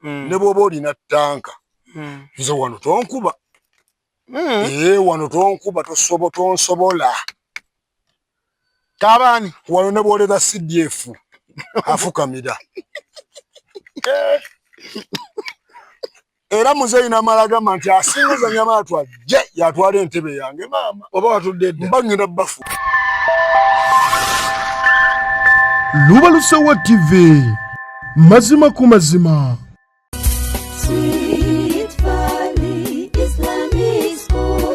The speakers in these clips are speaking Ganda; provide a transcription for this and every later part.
Ne bw'oba olina ttanka, nze wano tonkuba. Ee, wano tonkuba, tonsobola. Kabaani. Wano ne bw'oleta CDF afukamira. Era muzeeyi n'amala agamba nti asinga ozannya amatatu ajje yatwala entebe yange maama. Oba watudde dda. Mba ngenda bafu. Lubalusewa TV, mazima ku mazima. Sweet Valley Islamic School.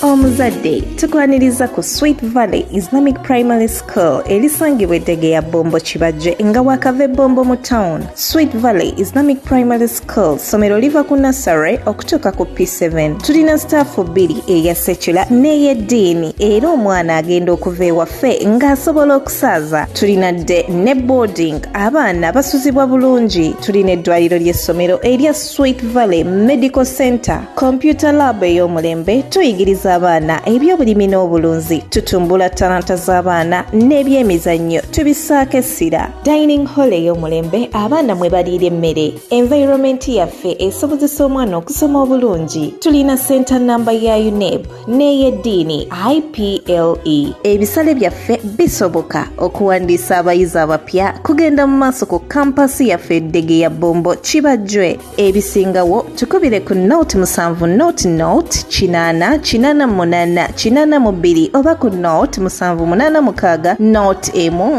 Omuzadde, tukwaniriza ku Sweet Valley Islamic Primary School erisangibwa eddege ya Bombo Kibajje nga wakava Ebombo mu town. Sweet Valley Islamic Primary School ssomero liva ku nursery okutuuka ku P7. Tulina sitaafu bbiri, eya secular n'ey'eddiini, era omwana agenda okuva ewaffe ng'asobola okusaaza. Tulina dde ne boarding, abaana basuzibwa bulungi. Tulina eddwaliro ly'essomero erya Sweet Valley Medical Center, computer lab ey'omulembe. Tuyigiriza abaana ebyobulimi n'obulunzi, tutumbula talanta z'abaana n'ebyemizannyo tubisaako essira. Dining hall ey'omulembe abaana mwe baliira emmere. Environment yaffe esobozesa omwana okusoma obulungi. Tulina center namba ya UNEB n'ey'eddiini IPLE. Ebisale byaffe bisoboka. Okuwandiisa abayizi abapya kugenda mu maaso ku kampasi yaffe eddege ya Bombo Kibajjwe. Ebisingawo tukubire ku 07 00 80 88 82 oba ku 07 86 01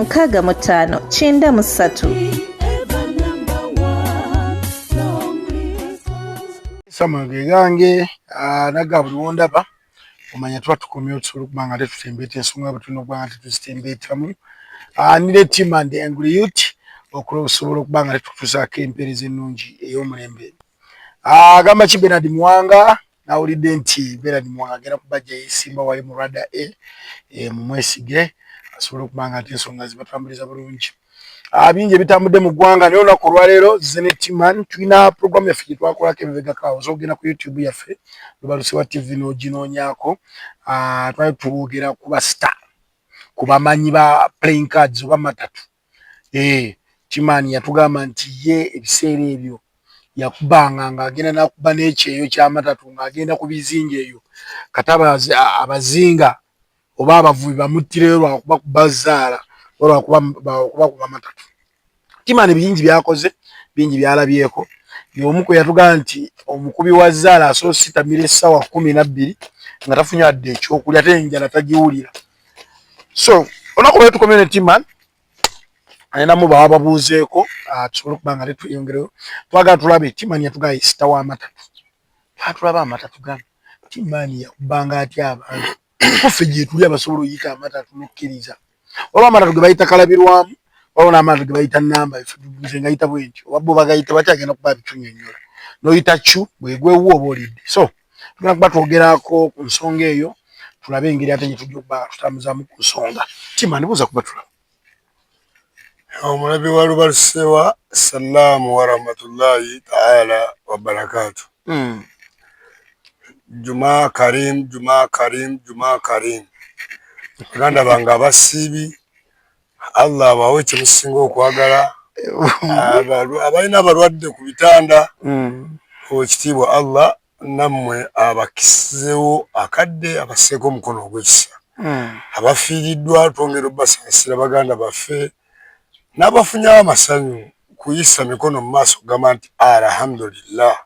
65 93. Ever number one. Long live Samuel gange naga buli wondaba omanya tuba tukomyewo tusobola okuba nga tetutembeeta ensonga bwe tulina okuba nga tetuzitembeetamu. Nire team and Angry Youth okusobola okuba nga tetutuusaako empeereza ennungi ey'omulembe. Agamba ki Bernard Muwanga? Nawulidde nti Bernard Muwanga agenda kubajja yesimba wali mu Rada A, mumwesige asobole okuba nga ate ensonga zibatambuliza bulungi. Bingi ebitambudde mu ggwanga, naye olunaku olwaleero Zenetiman tulina programu yaffe gye twakolako emabegako awo. Osobola okugenda ku YouTube yaffe Lubalusewa TV n'oginoonyaako. Twali twogera ku ba star, ku bamanyi ba playing cards oba matatu. Timan yatugamba nti ye ebiseera ebyo yakubanga ng'agenda n'akuba n'ekyeyo ky'amatatu ng'agenda ku bizinga eyo kataba abazinga oba abavubi bamuttireyo lwakuba kubazaala oba lwakuba kuba matatu. Timan bingi byakoze, bingi byalabyeko. Y'omu kwe yatugamba nti omukubi wa zzaala asobola ositamira essaawa 12 nga tafunye wadde ekyokulya, ate enjala tagiwulira. So olunaku lwali tukomye ne Timan alinamu bawa babuuzeeko, tusobole okuba nga tetweyongereyo. Twagala tulabe, Timan yatugamba ye star w'amatatu. Twagala tulabe amatatu gano Timan yakubanga atya abantu kuffe gye tuli abasobola oyita amatatu n'okkiriza. Waliwo amatatu ge bayita kalabirwamu, waliwo n'amatatu ge bayita namba. Nze ngayita bwe ntyo, oba bo bagayita batya? Agenda kuba bitunyonnyola. N'oyita cu bwegwewuwo oba olidde. So tugenda kuba twogerako ku nsonga eyo, tulabe engeri ate gye tujja okuba nga tutambuzaamu ku nsonga. Timan, buuza kuba tulaba. Omulabi wa Lubalusewa, salaamu warahmatullahi taala wabarakatu. Juma Karim, Juma Karim, Juma Karim. Baganda bange abasiibi, Allah abawe kyemusinga okwagala. Abalina abalwadde ku bitanda, owekitiibwa Allah nammwe abakiseewo akadde, abasseeko omukono ogw'ekisa. Abafiiriddwa twongera obbasaasira baganda baffe, n'abafunyawo amasanyu kuyisa mikono mu maaso okugamba nti alhamdulillah.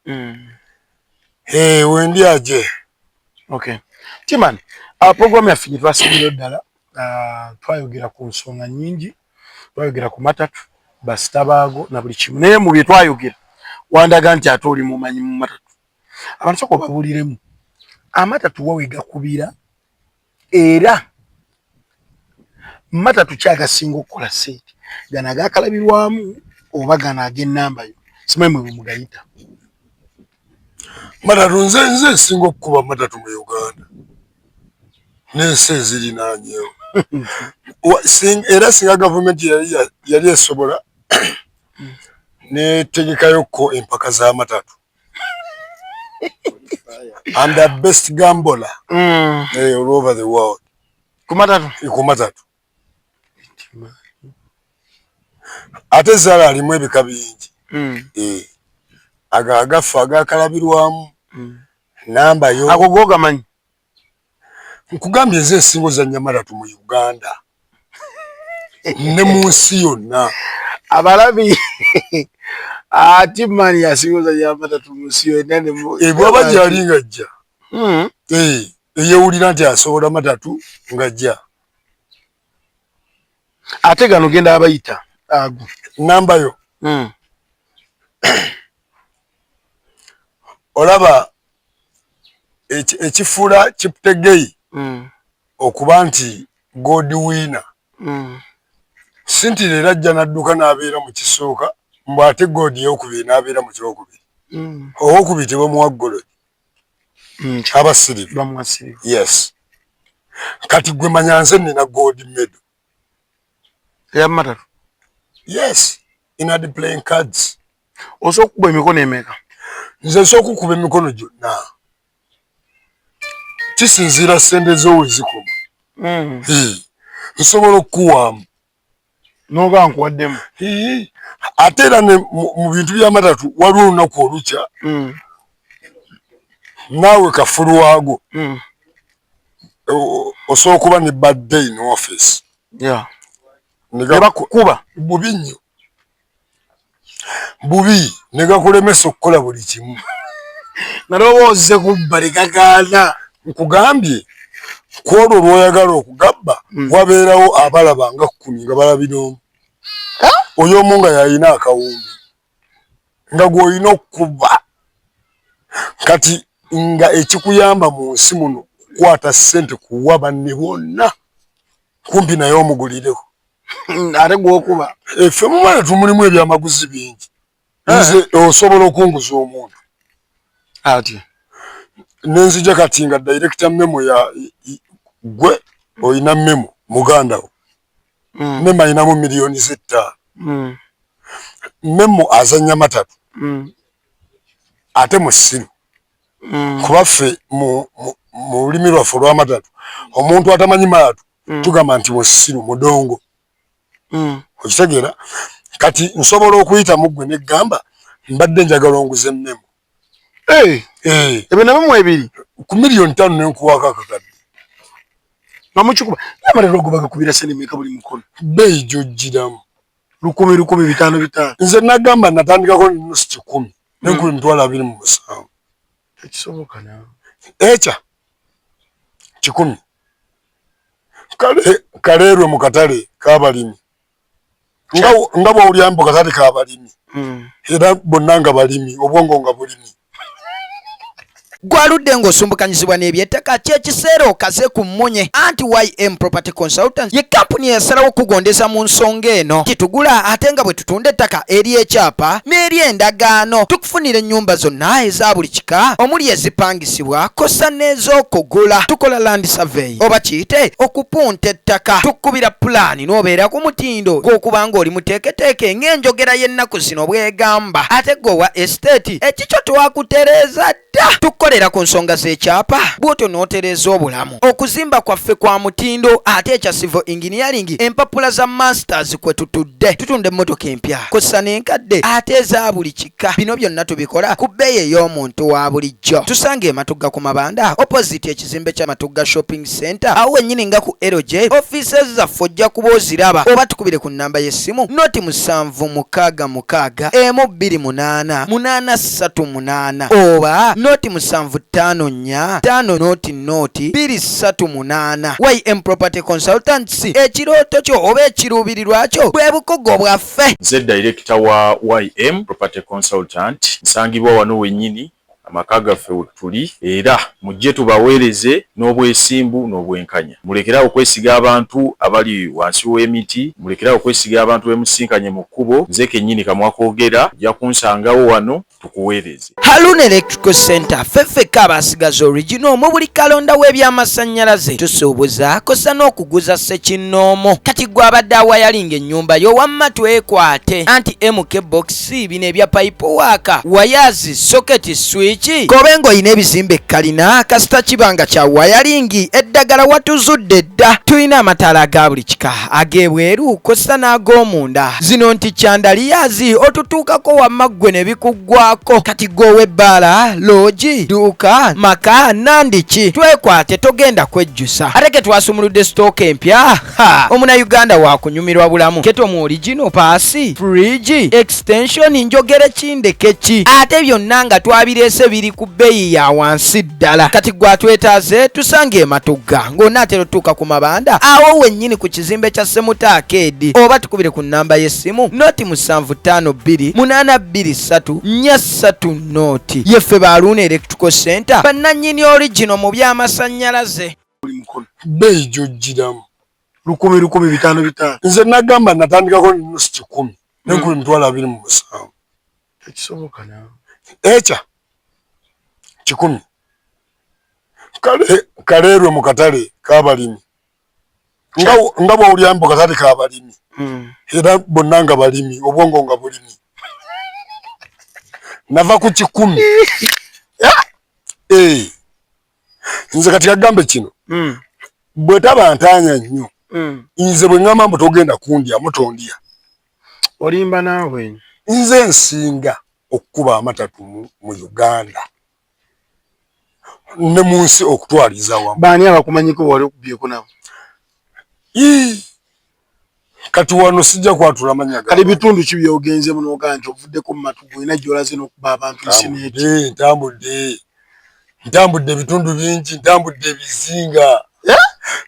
Wendi aje. Okay. Timan, programu yaffe gye twasimbirayo ddala, twayogera ku nsonga nnyingi, twayogera ku matatu, basita baago na buli kimu, naye mu bye twayogera wandaga nti ate oli mumanyi mu matatu. Abantu sooka obabuuliremu amatatu wa we gakubira, era matatu ki agasinga okukola ssente, gano agakalabirwamu oba gano ag'ennamba yo simanyi mwe bwe mugayita? Matatu nze nsinga okukuba matatu mu Uganda n'ensi ezirinaanyeewo. Era singa gavumenti yali esobola netegekayokko empaka z'amatatu, I'm the best gambler all over the world. Ku matatu? Ku matatu. Ate zaala alimu ebika bingi. Ago agaffe agakalabirwamu namba yo. Ago gogamanyi. Nkugambye nze ensingo za nyamaratu mu Uganda ne mu nsi yonna. Abalabi ati mani yasinga ozannya amatatu mu nsi yonna ne mu Bwaba gyali ng'ajja. Eyewulira nti asobola matatu ng'ajja. Ate gano genda abayita ago. Namba yo. Olaba ekifuula Cheptegei okuba nti God winner. Si nti leero ajja n'adduka n'abeera mu kisooka mbu ate God ey'okubiri n'abeera mu kyokubiri. Owokubiri tebamuwa gold. Aba silver. Bamuwa silver. Yes. Kati gwe manya nze nina gold medal. Eya matatu. Yes. In the playing cards. Osobola okukuba emikono emeka? Nze nsobola okukuba emikono gyonna. Kisinziira ssente zo we zikoma. Nsobola okukuwaamu. N'oba nkuwaddemu. Ate era mu bintu by'amatatu waliwo olunaku olukya. Naawe kafulu waago. Osobola okuba ne bad day in office. Ne bakukuba. Bubi nnyo. Bubi ne gakulemesa okukola buli kimu. Nalowooza ozze kubba ne gagaana. Nkugambye ku olwo lw'oyagala okugabba wabeerawo abalaba nga 10 nga balabira omu. Oyo omu nga y'alina akawumbi nga gw'olina okukuba. Kati nga ekikuyamba mu nsi muno kukwata ssente kuwa banne bonna kumpi naye omugulireko. Ate gw'okuba. Ffe mu matatu mulimu ebyamaguzi bingi. Nze osobola okunguza omuntu. Ati. Nenzija kati nga director memo ya gwe oyina memo muganda wo. Memo ayinamu miliyoni z'ettaano. Memo azannya matatu. Ate musiru. Kuba ffe mu lulimi lwaffe olw'amatatu omuntu atamanyi matatu tugamba nti musiru mudongo. Okitegeera? Kati nsobola okuyitamu ggwe ne ggamba mbadde njagala onguze memo. Ebyo nabyo mu ebiri. Ku miliyoni 5 ne nkuwaako akakadde. Nga mukikuba. Naye amatatu ago bagakubira ssente mmeka buli mukono? Bbeeyi gy'oggyiramu. 1,000 1,000 5 5. Nze nagamba natandikako ne nusu 1,000 ne nkuba 27,000. Tekisoboka naawe. Ekya 1,000. Kaleerwe mu katale k'abalimi. Nga bw'owulira mbu katale k'abalimi. Era bonna nga balimi, obwongo nga bulimi. Gwaludde ng'osumbukanyizibwa n'ebyettaka ky'ekiseera okaze ku mmunye. Anti YM Property Consultants ye kampuni eyasalawo okukugondeza mu nsonga eno. Titugula ate nga bwe tutunda ettaka ery'ekyapa n'ery'endagaano. Tukufunira ennyumba zonna eza buli kika omuli ezipangisibwa kkossa n'ez'okugula. Tukola land survey oba kiyite okupunta ettaka. Tukukubira pulaani n'obeera ku mutindo gw'okuba ng'oli muteeketeeke ng'enjogera y'ennaku zino bw'egamba. Ate ggwe owa estate ekikyo twakutereeza dda. Tukukolera ku nsonga z'ekyapa bw'otyo n'otereeza obulamu. Okuzimba kwaffe kwa mutindo ate ekya civil engineering empapula za masters kwe tutudde. Tutunda emmotoka empya kkossa n'enkadde ate eza buli kika. Bino byonna tubikola ku bbeeyi ey'omuntu wa bulijjo. Tusanga e Matugga ku Mabanda opposite ekizimbe kya Matugga Shopping Center awo wennyini nga ku LJ offices zaffe ojja kuba oziraba oba tukubire ku nnamba y'essimu noti 7 6 6 1 2 8 8 3 8 oba noti 7 5 4 5 noti noti 2 3 8. YM Property Consultants ekirooto kyo oba ekiruubirirwa kyo bwe bukugu bwaffe. Nze director wa YM Property Consultant nsangibwa wano wennyini amaka gaffe wetuli era mujje tubaweereze n'obwesimbu n'obwenkanya. Mulekere okwesiga abantu abali wansi w'emiti, mulekere okwesiga abantu bemusinkanye mu kkubo. Nze kennyini kamwa koogera, ojja kunsangawo wano tukuweereze. Harun Electrical Center ffe ffekka abasigaza original mu buli kalonda w'ebyamasannyalaze. Tusuubuza kosa n'okuguza ssekinnoomu. Kati gwe abadde awayalinga ennyumba yo wamma twekwate. Anti MK Box bino ebya pipe work, wires, socket, switch. Kobe ng'olina ebizimbe kalina kasita kiba nga kya wayalingi eddagala watuzudde dda. Tulina amataala aga buli kika ag'ebweru kw'ossa n'ag'omunda. Zino nti chandaliyazi otutuukako wamma ggwe ne bikuggwaako. Kati ggwe ow'ebbaala, loogi, dduuka, maka nandiki twekwate togenda kwejjusa. Ate ke twasumuludde sitooka empya, ha! Omunayuganda waakunyumirwa bulamu. Keto mu oligino, paasi, fridge, extension, njogere ki ndeke ki? Ate byonna nga twabireese biri ku bbeeyi ya wansi ddala. Kati ggwe atwetaaze tusange e Matugga ng'onaatera otutuuka ku mabanda awo wennyini ku kizimbe kya Semuta Arcade oba tukubire ku nnamba y'essimu noti 752 823 43 noti. Yeffe ba Luuna Electrical Center bannannyini original mu by'amasannyalaze. Bbeeyi gy'ojjiramu. Lukumi lukumi bitaano bitaano. Nze nagamba natandikako ne nusu kikumi nenkuba 27000. Tekisoboka naawe. Ekya kikumi kale kaleerwe mu katale k'abalimi nga nga bw'owulira mbu katale k'abalimi era bonna nga balimi obwongo nga bulimi nava ku kikumi eh. Nze kati kagambe kino bwe taba ntaanya nnyo nze bwe ŋŋamba mbu togenda kundyamu tondya. Olimba naawe. Nze nsinga okukuba amatatu mu Uganda ne mu nsi okutwaliza wamu. Baani abakumanyiko wali okubyeko nabo? Kati wano sijja kwatula mannya ga. Kati bitundu ki by'ogenzemu n'ogamba nti ovuddeko mu matu olina gy'olaze n'okuba abantu ensi n'eti? Ntambudde ntambudde ebitundu bingi, ntambudde ebizinga.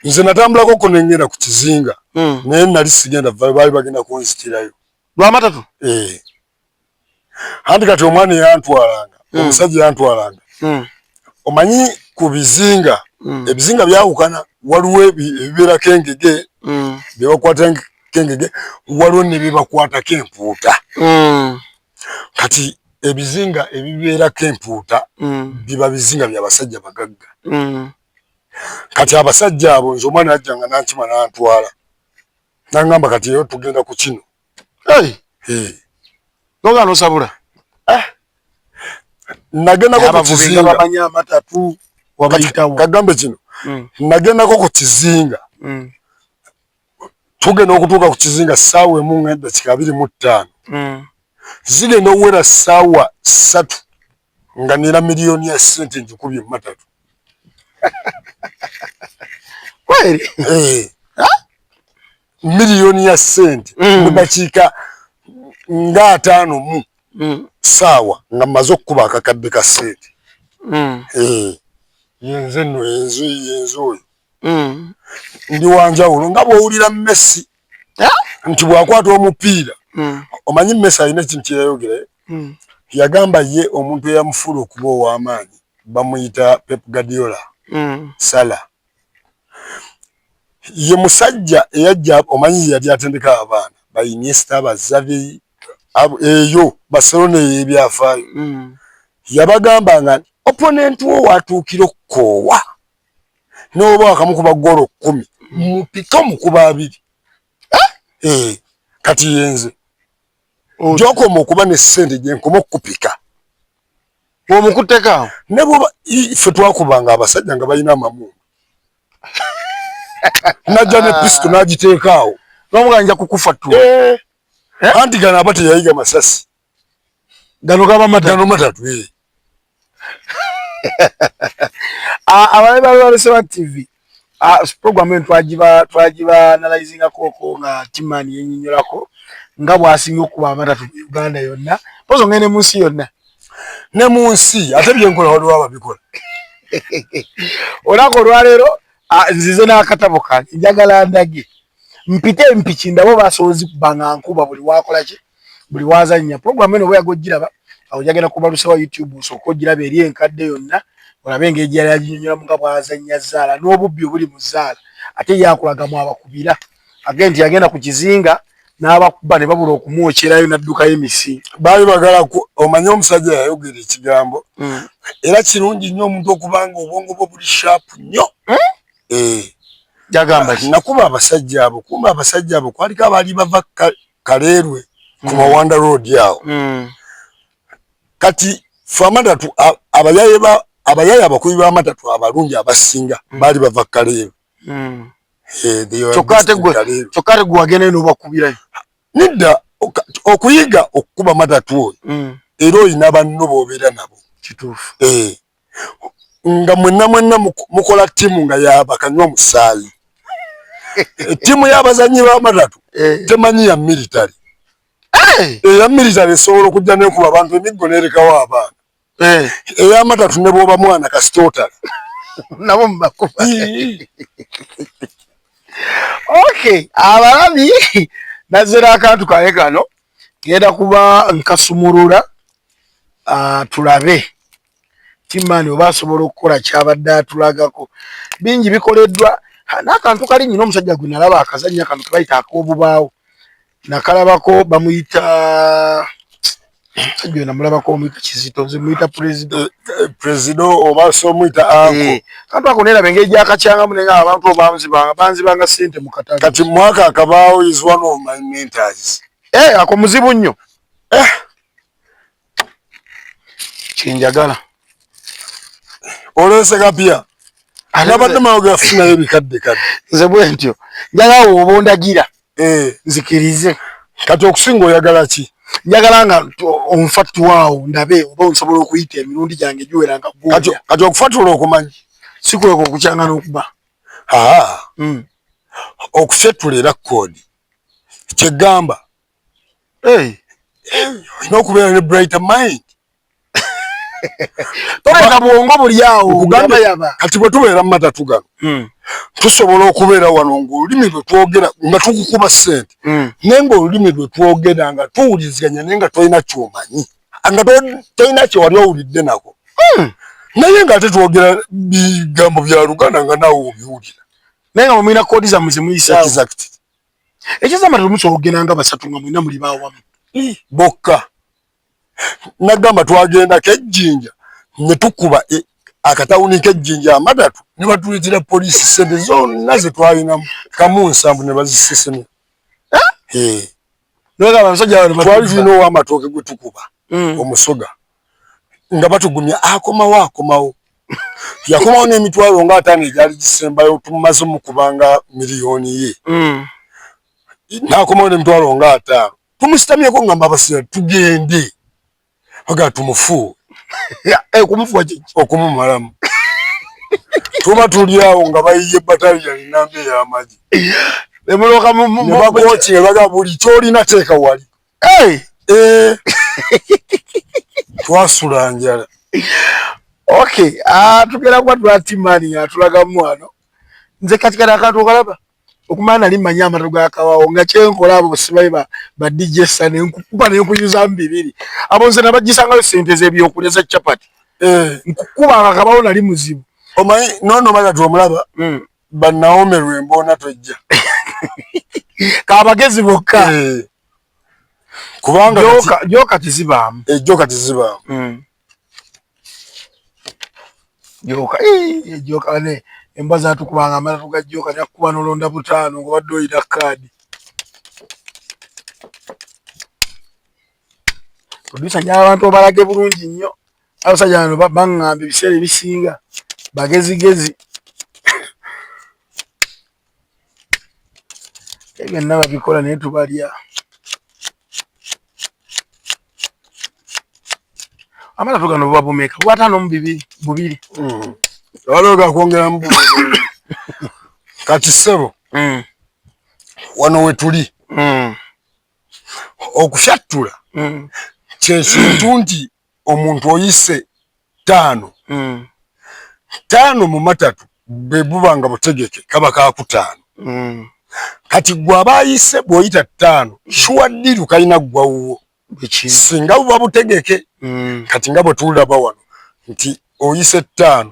Nze natambulako ko ne ngenda ku kizinga naye nali sigenda baali bagenda kunzitirayo. Lwamatatu? Eh. Anti kati omwana eyantwalanga omusajja yantwalanga omanyi ku bizinga ebizinga byawukana waliwo ebibeerako engege byebakwatako engege waliwo ne byebakwatako empuuta. Kati ebizinga ebibeerako empuuta biba bizinga bya basajja bagagga. Kati abasajja abo nze omwana yajjanga n'ankima n'antwala n'angamba kati eyo tugenda ku kino. Noga nosabula. Nagendako ku kizinga bamanyi amatatu wabayitawo. Kagambe kino nagendako ku kizinga tugenda okutuuka ku kizinga ssaawa emu ng'eddakiika 25 zigenda okuwera ssaawa 3 nga nina miliyoni ya ssente ngikubye mu matatu. Kweli? Miliyoni ya ssente mu dakiika nga 5 mu ssaawa nga mmaze okukuba akakadde ka ssente. Yenze nno yenze yenze oyo. Ndi wanjawulo nga bw'owulira Messi nti bw'akwata omupiira omanyi Messi alina ekintu kye yayogera yagamba ye omuntu eyamufuula okuba ow'amaanyi bamuyita Pep Guardiola Salah. Ye musajja eyajja omanyi yali atendeka abaana ba Iniesta ba Xavi eyo Barcelona ey'ebyafaayo yabagamba nga opponent wo watuukira okukoowa n'oba wakamukuba ggoolo 10 mupike omukuba 2. Kati yenze gy'okoma okuba ne ssente gye nkoma okukupika Omukutteko ne bwoba ffe twakubanga abasajja nga balina amamundu najja ne pisito n'agiteeka awo n'omuga nja kukufa tu. Anti gano aba teyayiga masasi gano gaba matatu. Gano matatu. Abalabi ba Lwalesewa TV program eno twagiba analyzingako ko nga Timani yenyinyolako nga bw'asinga okuba amatatu mu Uganda yonna pozo ngende mu nsi yonna ne mu nsi ate byenkola waliwo ababikola. Olunaku olwaleero nzize n'akatabo kange njagala ndage mpite empiki ndabo basobozi kuba nga nkuba buli wakola ki buli wazannya. Program eno bwe yagogiraba awo njagala kubalusa wa YouTube osooke ogiraba eri enkadde yonna olabe engeri gyeyali aginyonnyolamu nga bw'azannya zzaala n'obubbi obuli mu zzaala ate ye akulaga mu abakubira age nti yagenda ku kizinga n'abakuba ne babula okumwokyerayo n'addukayo emisi. Baali bagala omanye omusajja yayogera ekigambo era kirungi nnyo omuntu okuba nga obwongo bwe buli sharp nnyo. Yagamba ki? Nakuba abasajja abo, kumbe abasajja abo kwaliko abaali bava Kaleerwe ku Mawanda Road awo. Kati ffe amatatu abayaye abakubi b'amatatu abalungi abasinga baali bava Kaleerwe. Eh, Kyokka ate gwe wagendayo n'obakubirayo. Nedda, okuyiga okukuba matatu oyo era olina banno b'obeera nabo. Kituufu. Eh, nga mwenna mwenna mukola ttiimu nga yabakanywa musaayi. Ttiimu y'abazannyi b'amatatu temanyi ya military. Eya military esobola okujja nekuba abantu emiggo nerekawo abaana. Ey'amatatu ne bw'oba mwana kasita otala nabo mubakuba. Okay, abalabi, nazera akantu kange kano genda kuba nkasumulula, tulabe T-Man oba asobola okukola kyabadde atulagako. Bingi bikoleddwa n'akantu kali nyina omusajja gwe nalaba akazannya kano kebayita ak'obubaawo, nakalabako bamuyita musajja oyo namulabako omuyita Kizito, nze muyita Prezido. Eh, Prezido oba so omuyita anko. Kantu ako neraba engeri gyakacyangamu naye nga abantu banzibanga ssente mu katale. Kati mwaka akabaawo is one of my mentors. Ako muzibu nnyo. Kyenjagala. Oleese kapya. Nabadde mawoge afunayo ebikadde kadde. Nze bwe ntyo njagala oba ondagira nzikirize. Kati okusinga oyagala ki? Njagala nga onfattuwaawo ndabe oba nsobola okuyita emirundi gyange giwera nga gwoya. Kati okufatula okumanyi? Si kweko okukyanga n'okuba. Okufyetula era koodi kyegamba olina okubeera ne brighter mind. Toleka bwongo buli awo. Kati bwe tubeera mu matatu gano tusobola okubeera wano ng'olulimi lwe twogera nga tukukuba ssente, naye ng'olulimi lwe twogera nga tuwuliziganya, naye nga tolina kyomanyi, nga tolina kye wali owulidde nako, naye ng'ate twogera bigambo bya Luganda nga naawe obiwulira. Naye nga mulina koodi zammwe ze muyisaawo. Exactly. Ekizama temusobola okugenda nga basatu nga mwenna muli bawamu. Bokka. Nagamba twagendako ejjinja ne tukuba akatawuni k'ejjinja amatatu ne batuleetera poliisi ssente zonna ze twalinamu kamu 70 ne bazisesemya. Twali tulina ow'amatooke gwe tukuba omusoga nga batugumya akomawo akomawo, yakomawo n'emitwalo nga 50 egyali gisembayo, tumaze mukubanga miliyoni ye, n'akomawo n'emitwalo nga 50 tumusitamyeko ngamba abasira tugende baga tumufuuwe. Kumufuwa kiki? Okumumalamu. Tuba tuli awo nga bayiye bataliyani namba ey'amagye ne baga buli kyolina teeka wali. Twasula njala. Okay, tugenda kuba tula T-Man atulagamu wano. Nze kati kano akantu okalaba okumala nali mmanyi amatu ga kawawo nga kyenkola abo sibayi ba DJ Sane nkukuba ne nkuyuza mu bibiri. Abo nze nabagisangayo ssente z'ebyokulya za chapati. Nkukuba nga kabawo nali muzibu. Omanyi nono matatu omulaba bannawomerwa emboona tojja. Kabagezi bokka. Kubanga joka tezibaamu. Joka tezibaamu. Joka, joka ne embwa zatukubanga amatatu ga joka nakukuba n'olonda 5 ng'obadde oyita kaadi. Producer njagala abantu obalage bulungi nnyo. Abasajja bano baŋŋamba ebiseera ebisinga bagezigezi. Byonna babikola naye tubalya. Amatatu gano buba bumeka? Buba 52 bubiri. Waliwo gakwongeramu bubiri. Kati ssebo, wano we tuli. Okushattula kyekintu nti omuntu oyise 5. 5 mu matatu bwe buba nga butegeke kaba kakutaano. Kati gwe aba ayise bw'oyita 5 shuwa ddiru kalina ggwa wuwo. Singa buba butegeke. Kati nga bwe tulaba wano nti oyise 5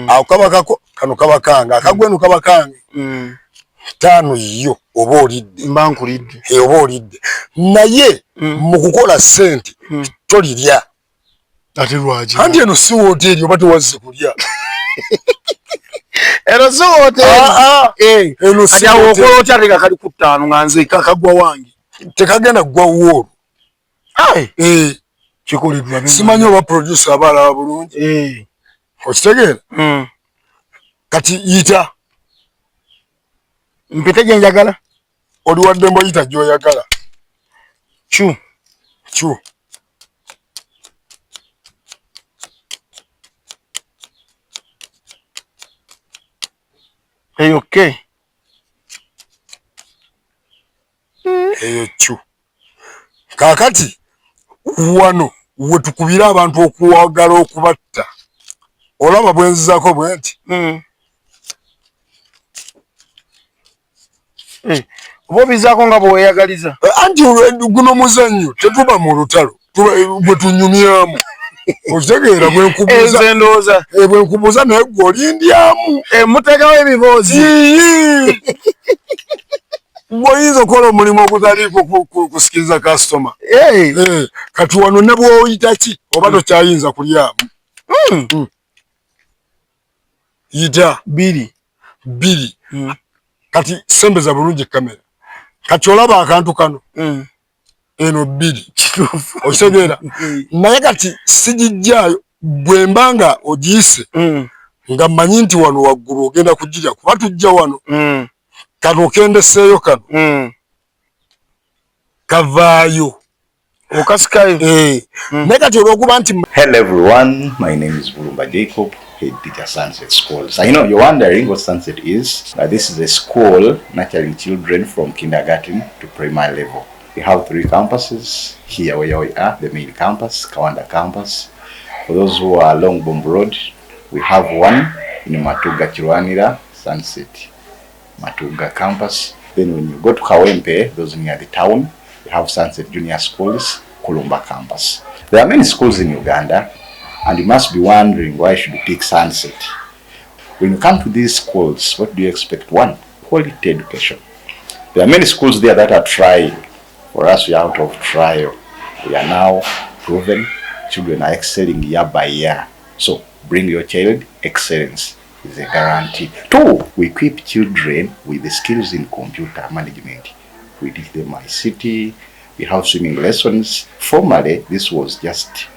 awo kaba kako kano kaba kange akagwenu kaba kange. 5 yo oba olidde. Mba nkulidde. Oba olidde. Naye mu kukola ssente tolirya. Ate lwaki? Anti eno si wooteeri oba tewazze kulya. Eno si wooteeri. Eno si Kati awo wooteeri. okola otya ate nga kali ku 5 nga nze kagwa wange? Tekagenda kugwa wuwo olwo. Kikoleddwa Simanyi oba producer aba alaba bulungi. Okitegeera? Kati yita. Mpite gye njagala. Oli wa ddembe oyita gy'oyagala. Chu. Chu. Eyo ke. Eyo chu. Kaakati wano we tukubira abantu okuwagala okubatta. Olaba bwe nzizaako bwe nti. Oba obizaako nga bwe weeyagaliza. Anti guno muzannyo, tetuba mu lutalo, bwe tunyumyamu. Okitegeera bwe nkubuuza. Nze ndowooza. Bwe nkubuuza naye ggwe olindyamu. Muteekawo ebiboozi. Bw'oyinza okukola omulimu ogutaliiko kusikiriza kasitoma. Kati wano ne bw'oyita ki oba tokyayinza kulyamu. Yita. Bbiri. Bbiri. Kati sembeza bulungi kamera. Kati olaba akantu kano. Eno bbiri. Kituufu. Okitegeera. Naye kati sigijjaayo bwe mba nga ogiyise nga mmanyi nti wano waggulu ogenda kugirya kuba tujja wano. Kano okendeseeyo kano. Kavaayo. Okasikayo. Naye kati olw'okuba nti Hello everyone, my name is Bulumba Jacob, head teacher Sunset Schools. I know you're wondering what Sunset is, but this is a school nurturing children from kindergarten to primary level. We have 3 campuses here where we are, the main campus, Kawanda campus. For those who are along Bombo Road, we have one in Matuga Kirwanira, Sunset Matuga campus. Then when you go to Kawempe, those near the town, we have Sunset Junior Schools, Kulumba campus. There are many schools in Uganda, and you must be wondering why should you pick Sunset. When you come to these schools, what do you expect? One, quality education. There are many schools there that are trying. For us, we are out of trial. We are now proven. Children are excelling year by year. So bring your child, excellence is a guarantee. 2, we equip children with the skills in computer management. We teach them ICT, we have swimming lessons. Formerly, this was just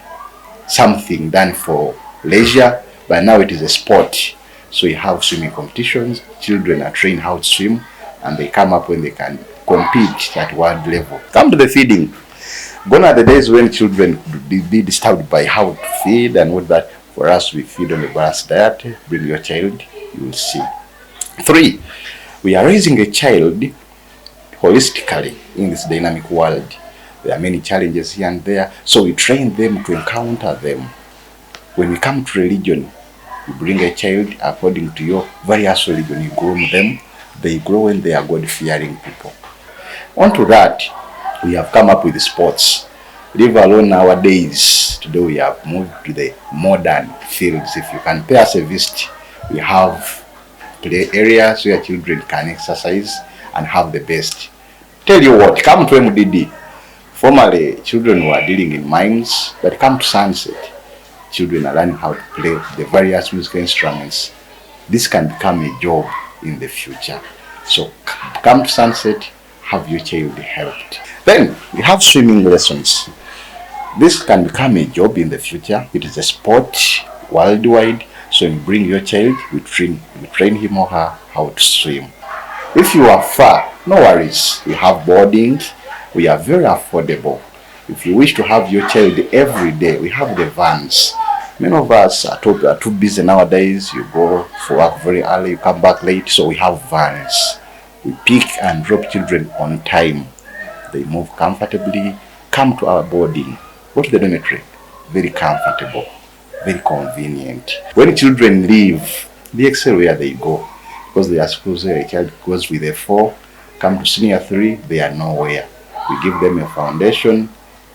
something done for leisure, but now it is a sport. So you have swimming competitions, children are trained how to swim, and they come up when they can compete at world level. Come to the feeding. Gone are the days when children could be disturbed by how to feed and what that. For us, we feed on a balanced diet. Bring your child, you will see. 3, we are raising a child holistically in this dynamic world. There are many challenges here and there, so we train them to encounter them. When we come to religion, you bring a child according to your various religion, you groom them, they grow when they are God-fearing people. Onto that, we have come up with sports. Leave alone nowadays, today we have moved to the modern fields. If you can pay us a visit, we have play areas where children can exercise and have the best. Tell you what, come to MDD. Formerly, children were dealing in mines, but come to Sunset, children are learning how to play the various musical instruments. This can become a job in the future. So come to Sunset, have your child helped. Then we have swimming lessons. This can become a job in the future. It is a sport worldwide. So you bring your child, we train him or her how to swim. If you are far, no worries. We have boarding. We are very affordable. If you wish to have your child every day, we have the vans. Many of us are too busy nowadays. You go for work very early, you come back late, so we have vans. We pick and drop children on time. They move comfortably, come to our boarding, go to the dormitory, very comfortable, very convenient. When children leave, they excel where they go, because there are schools where a child goes with a 4, come to senior 3, they are nowhere. We give them a foundation,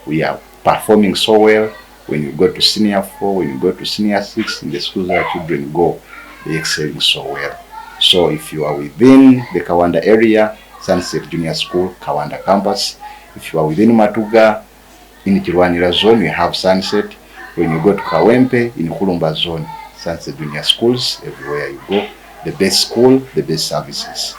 we are performing so well. When you go to senior 4, when you go to senior 6, in the schools where children go, they excelling so well. So if you are within the Kawanda area, Sunset Junior School, Kawanda campus. If you are within Matuga, in Kirwanira zone, you have Sunset. When you go to Kawempe, in Kulumba zone, Sunset Junior Schools, everywhere you go, the best school, the best services.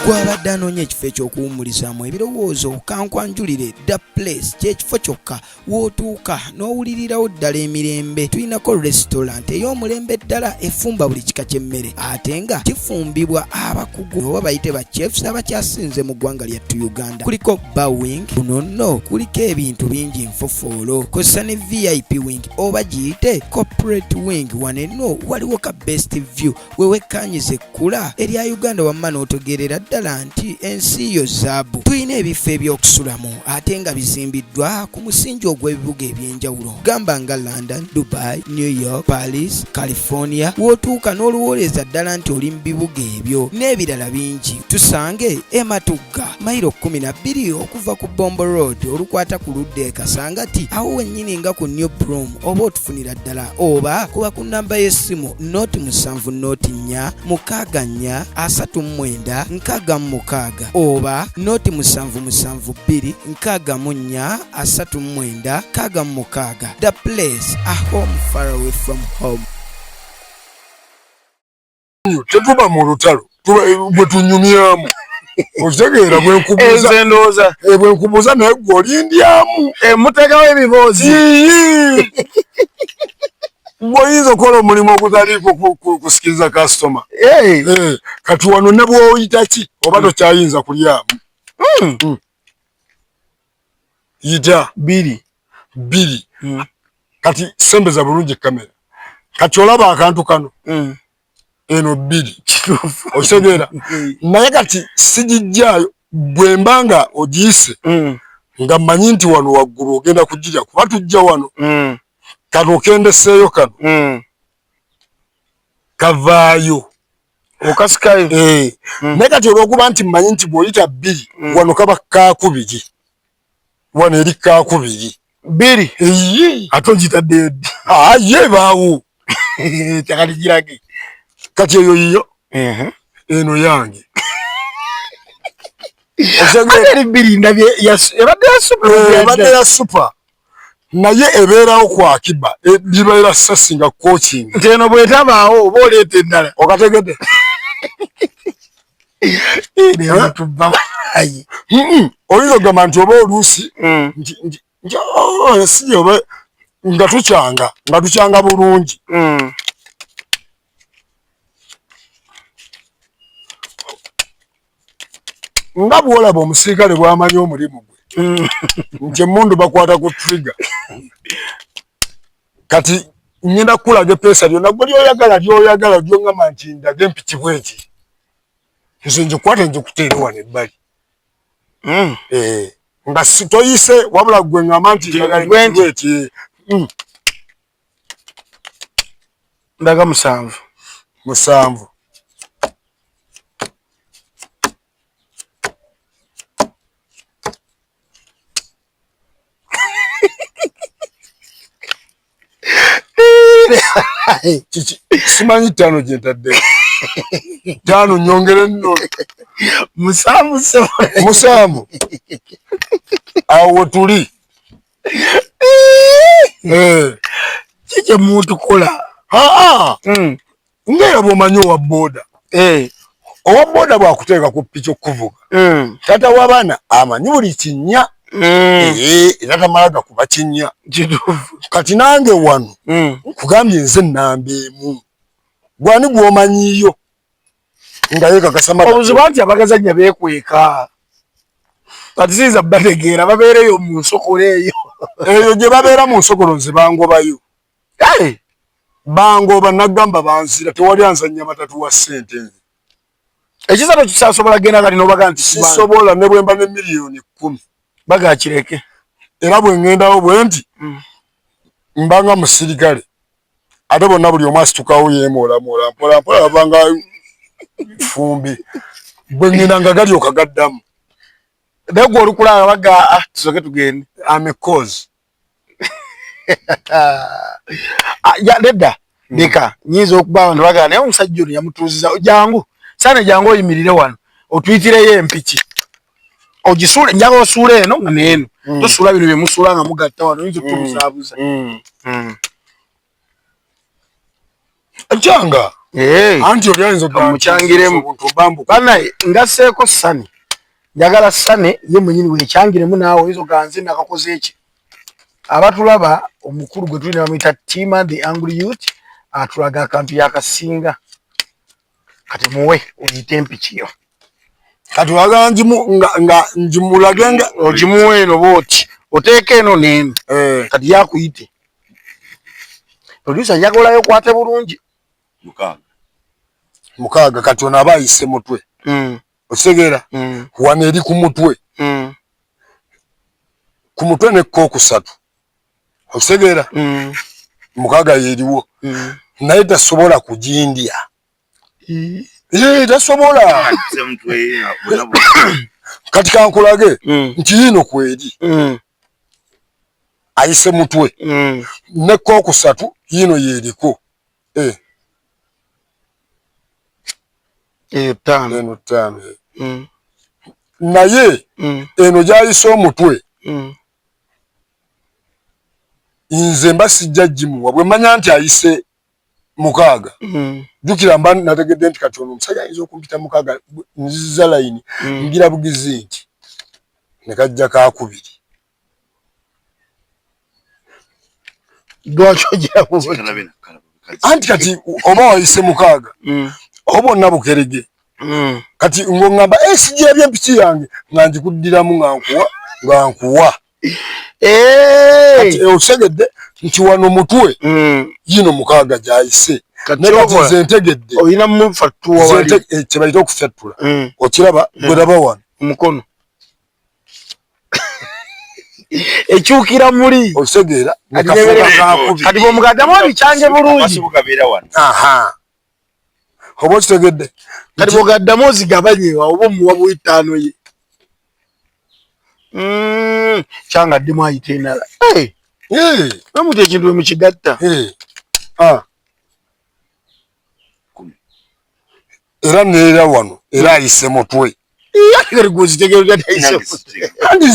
Gwabadde anoonya ekifo eky'okuwummulizaamu ebirowoozo, kankwanjulire The Place. Kyekifo kyokka w'otuuka n'owulirirawo ddala emirembe. Tulinako restaurant ey'omulembe ddala efumba buli kika ky'emmere, ate nga kifumbibwa abakugu oba bayite ba chefs abakyasinze mu ggwanga lyattu Uganda. Kuliko bar wing, kuno nno kuliko ebintu bingi nfofoolo, kozesa ne VIP wing oba giyite corporate wing. Wano enno waliwo ka best view wewekkanyiza ekkula erya Uganda, wamma n'otegeerera ddala nti ensi yo zaabu. Tulina ebifo ebyokusulamu ate nga bizimbiddwa ku musingi ogw'ebibuga ebyenjawulo, gamba nga London, Dubai, New York, Paris, California, w'otuuka n'oluwooleza ddala nti oli mu bibuga ebyo n'ebirala bingi. Tusange Ematugga, mayiro 12 okuva ku Bombo Road olukwata ku ludda e Kasangati, awo wennyini nga ku New Broom, oba otufunira ddala oba kuba ku namba y'essimu 0 7 0 4 6 4 39 66 oba 0 7 7 2 64 39 66. The Place, a home far away from home. Tetuba mu lutalo, bwe tunyumyamu, okitegeera? Bwenkubuuza Enze ndowooza Bwenkubuuza, naye gwe olindyamu. Muteekawo ebiboozi. Bw'oyinza okukola omulimu ogutaliiko kusikiriza kasitoma. Kati wano ne bw'oyita ki oba tokyayinza kulyamu. Yita. 2. 2. Kati sembeza bulungi kamera. Kati olaba akantu kano? Eno 2. Kituufu. Okitegeera? Naye kati sigijjaayo. Bwe mba nga ogiyise, nga mmanyi nti wano waggulu ogenda kugirya, kuba tujja wano. Kano okendeseeyo kano, kavaayo. Okasikayo. Eh. Naye kati olwokuba nti mmanyi nti bw'oyita 2, wano kaba kakubiri, wano eri kakubiri. 2. Eyi. Ate ogitaddeyo ddi? Aa, ye ebaawo. Kyakati girage. Kati eyo yiyo, eno yange. Ate eri 2 ndabye ebadde ya super. Eh, ebadde ya super, naye ebeerawo ku akiba. Bibeera sasi nga coaching. Nti eno bwetabaawo oba oleeta endala. Okategedde? Tubba. Oyinza okugamba nti oba oluusi nti oh, si oba nga tukyanga bulungi. Nga bw'olaba omusirikale bw'amanyi omulimu gwe nti emmundu bakwata ku trigger. Kati ngenda kukulaga epeesa lyonna gwe lyoyagala, lyoyagala, lyoŋŋamba nti ndaga empiki bweti, nze ngikwate ngikuteere wano ebbali. Eh, nga si toyise, wabula gwe ŋŋamba nti njagala Gwe nti. empiki bweti. Ndaga 7. 7. Kiki? Simanyi 5 gye ntadde, 5 nyongere nno. 7 sebo. 7, awo wetuli. Eh. Kiki mutukola? Aa, ngaera bw'omanyi owa booda, owa booda bwakuteeka ku piki okuvuga, taata w'abaana amanyi buli kinnya. Eh, era tamala gakuba kinnya. Kituufu. Kati nange wano nkugambye nze namba 1. Gwani gw'omanyiyo nga yeekakasa? Obuzibu nti abagazannya beekweka, kati siyinza bategeera, babeereyo mu nsokolo eyo. Eyo gye babeera mu nsokolo, nze bangobayo. Hey! Bangoba, nagamba banzira, tewali anzannya matatu wa ssente nze. Ekisa tokikyasobola genda kati nobaga nti Sisobola, ne bwe mba ne miliyoni 10. Bagakireke. Era bwe ŋŋendawo bwe nti mbanga musirikale, ate bonna buli omu asitukawo yeemoolamoola mpola mpola, babanga fumbi. Bwe ŋŋenda nga galyoka gaddamu. Naye gwe olukulaba baga, "Ah, tusoke tugende." Am a cause. Ah, ya nedda, leka nyinza okuba abantu bagala, naye omusajja ono yamutuuziza. Jangu saana, jangu oyimirire wano otuyitireyo empiki ogisuule. Njaga osuula eno nga neeno. Tosuula bino byemusuula nga mugatta wano, oyinza okutubuzaabuza. Kyanga. Anti oli ayinza omukyangiremu. Banaye ngaseeko Sani, njagala Sane ye mwenyini wekyangiremu naawe oyinza ogamba nze nakakoze eki. Abatulaba omukulu gwe tulina bamuyita Tima the Angry Youth, atulaga akantu yakasinga. Kati muwe oyite empikiyo. Kati oyagala nga ngimulage nga ogimuwe eno bwoti oteeka eno n'eno. Kati yakuyite producer, njagala olayo okwate bulungi. 6. Kati ono aba ayise mutwe. Okitegeera? Wano eri ku mutwe. Ku mutwe nekka okusatu. Okitegeera? 6 yeriwo. Naye tasobola kugindya. Tasobola. Kati kankulage nti yino kweri. Ayise mutwe. Nekka okusatu yino yeriko. Etaano. Eno ttaano. Naye eno gyayise omutwe. Nze mba sijja gimuwa bwe mmanya nti ayise 6. Jjukira mba nategedde nti kati ono omusajja ayinza okumpita 6, nziza layini ngira bugizi nti ne kajja kakubiri. Lwaki ogira Anti kati oba wayise 6 oba bonna bukerege. Kati ng'oŋŋamba sijirabye empiki yange nga ngikuddiramu nga nkuwa nga nkuwa. Kati okitegedde nti wano mutwe yino 6 gy'ayise. Naye kati nze ntegedde. Olina mufattuwa wali. Kye bayita okufyattula. Okiraba gwe wano. Omukono. Ekyukira muli. Okitegeera. Kati bw'omugaddamu ebikyange bulungi. Oba okitegedde. Kati bw'ogaddamu ozigabanye oba omuwa buitaano ye. Kyangaddemu ayita endala. Bamuti ekintu bwe mukigatta. Era neera wano era ayise mutwe. Kandi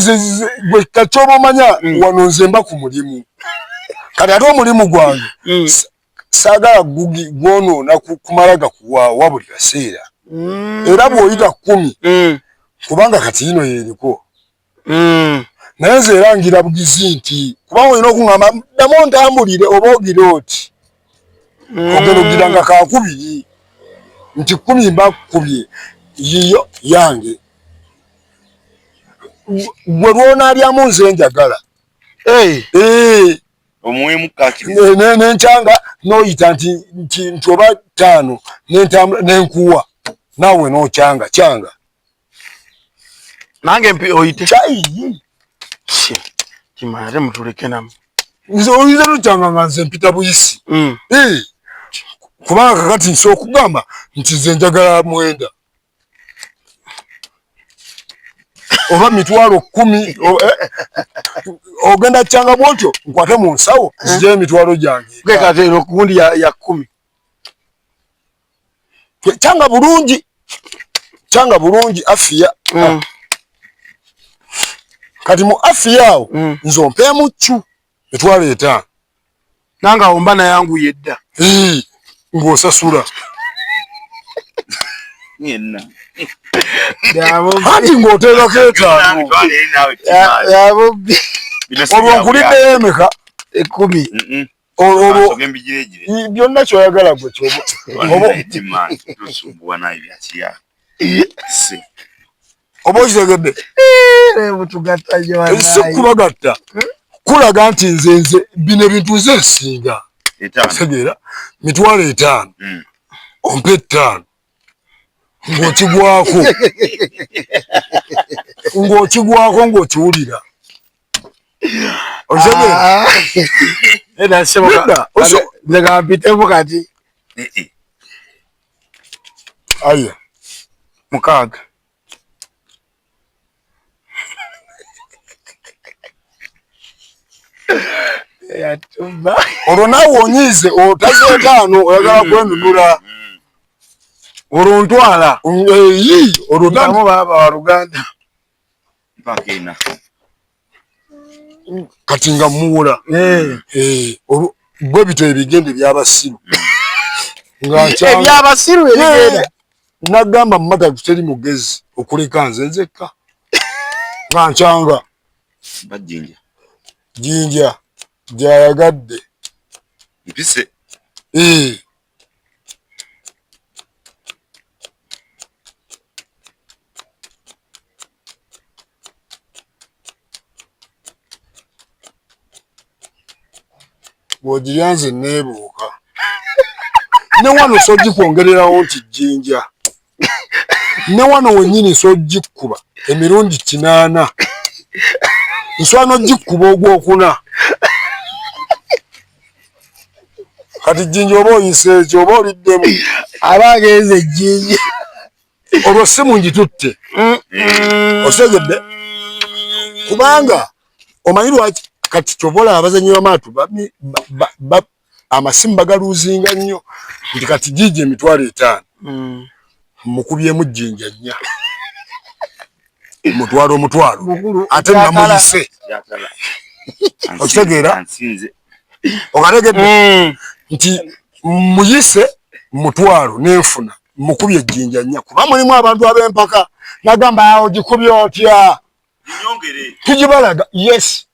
gwe kakyoba omanya wano nze mba ku mulimu. Kati ate omulimu gwange saagala gwonoona kumala gakuwaawa buli kaseera. Era bw'oyita 10 kubanga kati yino yeriko. Naye nze era ngira bugizi nti kubanga olina okuŋŋamba ddamu ontambulire oba ogira oti. Ogenda ogira nga kakubiri nti 10 mba kkubye yiyo yange. Gwe lw'onaalyamu nze njagala. Nenkyanga n'oyita nti oba 5 nentambula nenkuwa naawe n'okyanga kyanga. Nange mpi oyite. Kyayi. Kimala ate mutuleke namu. Nze oyinza n'okyanga nga nze mpita buyisi. Kubanga kakati nsobola okugamba nti nze njagala 9. Oba 10,000 ogenda kyanga bw'otyo nkwate mu nsawo nzijeyo emitwalo gyange. Kati eno gundi ya 10. Kyanga bulungi. Kyanga bulungi afiya. Kati mu afiya awo nze ompeemu ccu 5,000. Nange awo mba nayanguye dda. Ng'osasula. Anti ng'oteekako 5. Olwo nkuliddeyo emeka? 10. Olwo byonna ky'oyagala gwe ky'oba. Oba okitegedde? Si kubagatta. Kulaga nti nze nze bino ebintu nze nsinga. Otegeera? 5,000. Ompe 5. Ng'okigwako. Ng'okigwako ng'okiwulira. Otegeera? Nze kampitemu kati. Aya. 6. Olwo naawe onyiize otaze 5 oyagala kwenunula. Olwo ntwala. Olwo ntamu baaba wa Luganda. Kati nga muwola. Olwo bwe bityo ebigende by'abasiru. Nga nkyanga. Ebyabasiru ebigenda. Nagamba mumatatu teri mugezi okuleka nze nzekka. Nga nkyanga. Bajinja. Jinja gyayagadde. Mpise. Eh. Bw'ogirya nze neebuuka. Ne wano sogikwongererawo nti jjinja. Ne wano wennyini sogikkuba emirundi 8. Nsobola n'ogikkuba ogwokuna. Kati jjinja oba oyise ekyo oba oliddemu. Aba agenze jjinja. Olwo simu ngitutte. Okitegedde? Kubanga omanyi lwaki kati kyova olaba abazannyi b'amaatu amasimu bagaluuzinga nnyo nti kati giigi 50,000 mukubyemu jjinja 4. Mutwalo omutwalo ate namuyise. Okitegeera? Okategedde? Nti muyise mutwalo n'enfuna mukubye ejjinja 4 kuba mulimu abantu ab'empaka nagamba awo gikubye otya tugibalaga. Yes.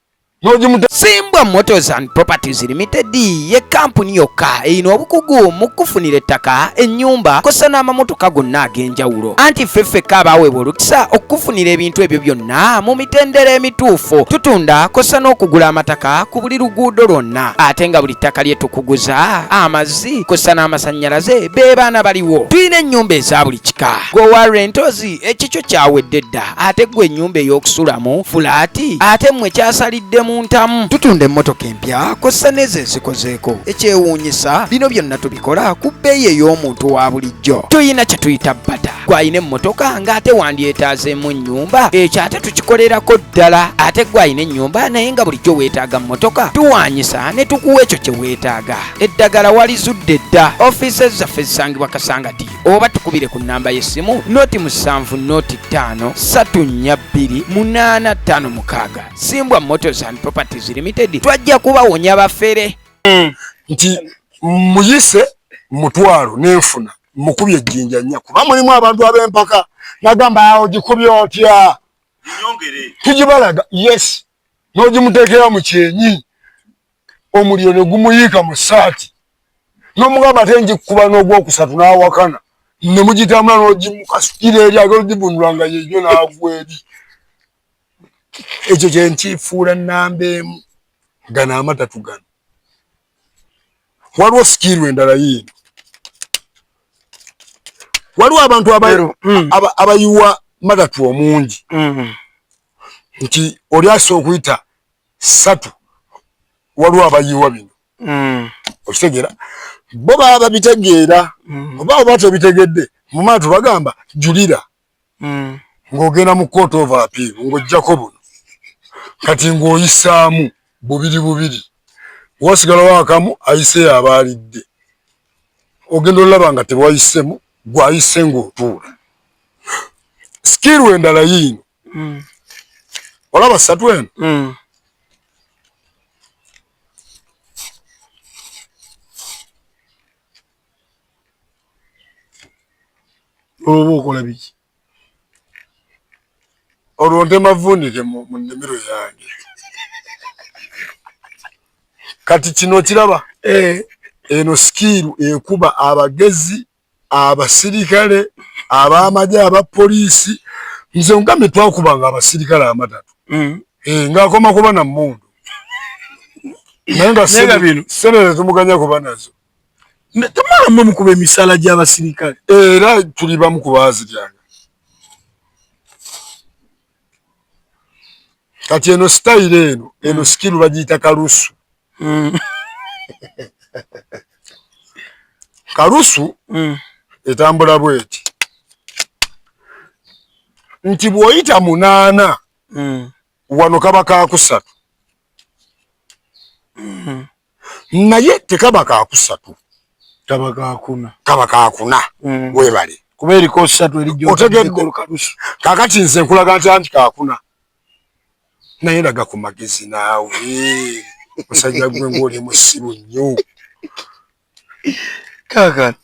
Simbwa Motors and Properties Limited ye kampuni yokka erina obukugu mu kufunira ettaka, ennyumba kossa n'amamotoka gonna ag'enjawulo. Anti ffe ffekka abaaweebwa olukisa okukufunira ebintu ebyo byonna mu mitendera emituufu. Tutunda kossa n'okugula amataka ku buli luguudo lwonna, ate nga buli ttaka lye tukuguza amazzi kossa n'amasannyalaze be baana baliwo. Tulina ennyumba eza buli kika. Gwe wa rentozi ekikyo kyawedde dda, ate gwe ennyumba ey'okusulamu fulaati, ate mmwe kyasalidde mu ntamu. Tutunda emmotoka empya kossa n'ezo ezikozeeko. Ekyewuunyisa bino byonna tubikola ku bbeeyi ey'omuntu wa bulijjo. Tuyina kye tuyita bata. Gw'alina emmotoka ng'ate wandyetaazeemu ennyumba, ekyo ate tukikolerako ddala. Ate gw'alina ennyumba naye nga bulijjo weetaaga mmotoka, tuwaanyisa ne tukuwa ekyo kye weetaaga. Eddagala walizudde dda. Ofiisi zaffe zisangibwa Kasangati oba tukubire ku nnamba y'essimu 07 05 342 856. Simbwa Motors and Properties Limited twajja kubawonya bafere. Nti muyise mutwalo n'enfuna mukubye ejjinja 4 kuba mulimu abantu ab'empaka nagamba awo gikubye otya tugibalaga. Yes. N'ogimuteekera mu kyenyi omuliro ne gumuyiika mu ssaati n'omugamba ate ngikuba n'ogwokusatu n'awakana ne mugitambula n'ogimukasukira eri agala ogivunula nga yenyo n'agwa eri. Ekyo kye nkifuula nnamba emu. Gano amatatu gano. Waliwo sikiiru endala yiino. Waliwo abantu abayiwa matatu omungi nti oli asobola okuyita 3. Waliwo abayiwa bino. Okitegeera? Bo baba babitegeera. Oba oba tobitegedde, mu maato bagamba julira. Ng'ogenda mu court of appeal ng'oggyako buno. Kati ng'oyisaamu bubiri bubiri. Wasigalawo akamu ayise abaalidde. Ogenda olaba nga tewayisemu, gw'ayise ng'otuula. Skill endala yiino. Olaba 3 eno? Olwo okola biki? Olwo ntema vvuunike mu nnimiro yange. Kati kino kiraba? Eno sikiiru ekuba abagezi, abasirikale, ab'amagye, abapoliisi. Nze ngambye twakubanga abasirikale amatatu. Ng'akoma kuba na mmundu. Naye nga ssente tetumuganya kuba nazo. Tumala mmwe mukuba emisaala gy'abasirikale. Era tuli bamu ku baaziryanga. Kati eno sitayiro eno, eno sikiru bagiyita kalusu. Kalusu etambula bweti nti bw'oyita 8 wano kaba kakusatu. Naye tekaba kakusatu. Kaba kakuna. Kaba kakuna. Weebale. Kuba eriko 3 erijja otegedde. Kaakati nze nkulaga nti anti kakuna. Naye ndaga ku magezi naawe. Musajja gwe ng'oli musiru nnyo. Kakati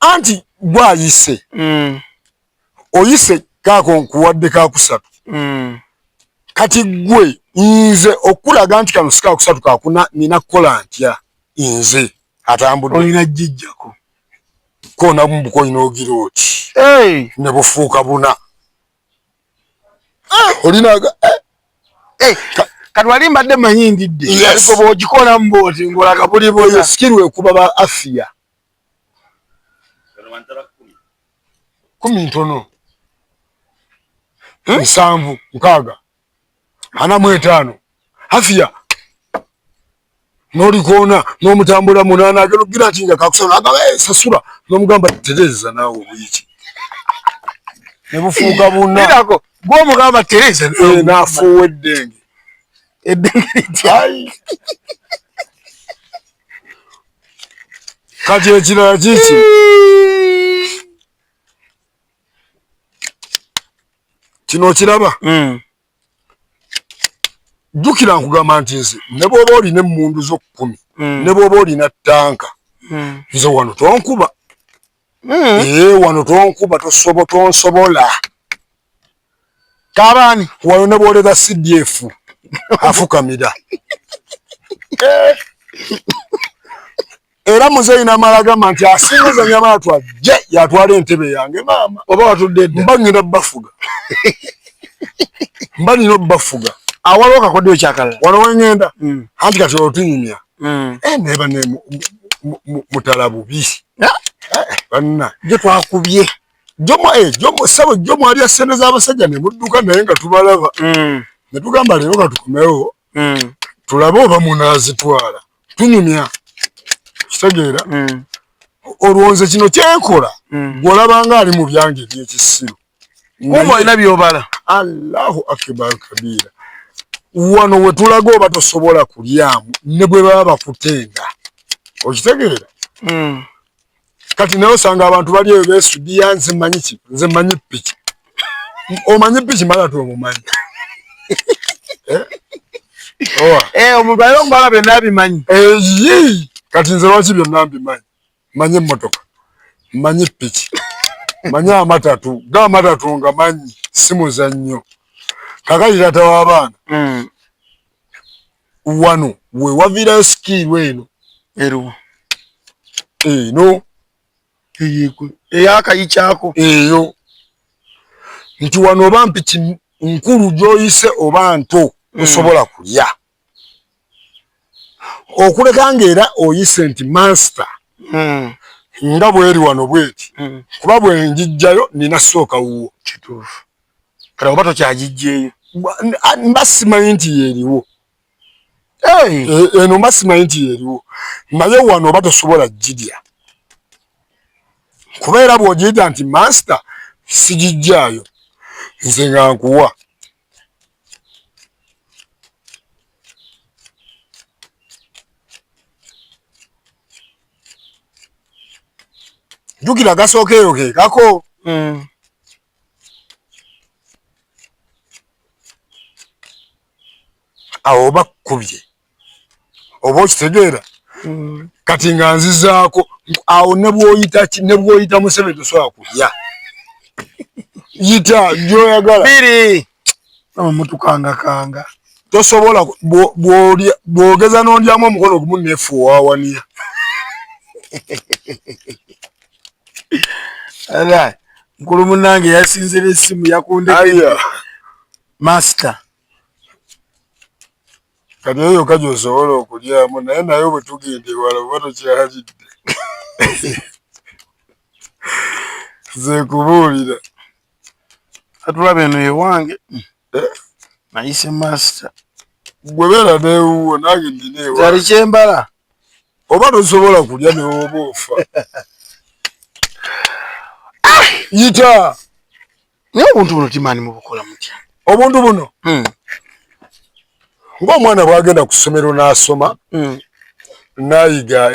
anti gwayise oyise kaako nkuwadde kakusatu. Kati gwe nze okulaga nti kano si kakusatu kakuna, nina kukola ntya nze atambudde? Olina jijjako kona mbuko olina ogira oti ne bufuuka buna olinaga. Kati wali mbadde manyi ndidde ariko bw'ogikola mbooti ng'olaga buli oyo sikiru ekuba ba afiya 10 ntono 7 6 45 afiya n'olikoona n'omutambula 8 agenda okugira nti nga kakusana agaba sasula n'omugamba tereeza naawe obuyiki ne bufuuka buna gw'omugamba tereeza n'afuuwa eddenge eddenge litya. Kati ekirala kiki kino okiraba? Jjukira nkugamba nti nze ne bw'oba olina emmundu zo 10 ne bw'oba olina ttanka nze wano tonkuba. Wano tonkuba, tonsobola. Kabaani wano ne bw'oleta CDF afukamira. Era muzeeyi n'amala agamba nti asinga nyamala twajje yatwala entebe yange maama. Oba watudde dda. Mba ngenda bafuga. Mba nina obbafuga. Awaliwo kakoddeyo kyakalala. Wano we ngenda. Anti kati otunyumya. Neba ne mutala bubi. Banna. Gye twakubye. Jomo jomo alya ssente z'abasajja ne mudduka naye nga tubalaba. Ne tugamba leero katukomewo. Tulabe oba munaazitwala. Tunyumya. Kitegeera. Olwo nze kino kyenkola. Gw'olabanga ali mu byange eby'ekisiru. Kumbe olina by'obala. Allahu akbar kabira. Wano we tulaga oba tosobola kulyamu ne bwe baba bakutenda. Okitegeera? Kati naye osanga abantu bali eyo beesudiya nze mmanyi ki? Nze mmanyi piki. Omanyi piki mala tomumanyi. Omuntu alina okubala byonna abimanyi. Kati nze lwaki byonna mbimanyi? Mmanyi emmotoka, mmanyi piki, mmanyi amatatu, g'amatatu nga manyi, si muzannyo. Kaakati taata w'abaana wano we waviirayo sikiiru eno. Eruwa? Eno. Ey'akayikyako. Eyo. Nti wano oba mpiki nkulu gy'oyise oba nto tosobola kulya. Okuleka ng'era oyise nti master nga bweri wano bweti kuba bwe njijjayo nina sooka wuwo. Kituufu. Kale oba tokyagijjeeyo. Mba simanyi nti yeeriwo. Eno mba simanyi nti yeeriwo. Naye wano oba tosobola girya. Kubeera bw'ogiyita nti master sigijjaayo. Nze nga nkuwa. Jjukira gasooka eyo ke kako. Awo oba kkubye. Oba okitegeera? Kati nga nzizaako awo ne bw'oyita ki, ne bw'oyita Museveni tosobola kulya. Yita gy'oyagala. Biri. Omutukangakanga. Tosobola bw'ogeza n'ondyamu omukono gumu neefuuwa wawania. Ala, nkulu munnange yasinze n'essimu yakundekera. Master. Kati eyo yokka gy'osobola okulyamu naye naye bwe tugenda ewala oba tokyalidde. Nze nkubuulira. Atulaba eno ewange. Nayise master. Gwe beera n'ewuwo nange nnina ewange. Kyali kyembala. Oba tosobola kulya ne bw'oba ofa. Yita. Naye obuntu buno timaani mubukola mutya? Obuntu buno? Ng'omwana bw'agenda ku ssomero n'asoma, n'ayiga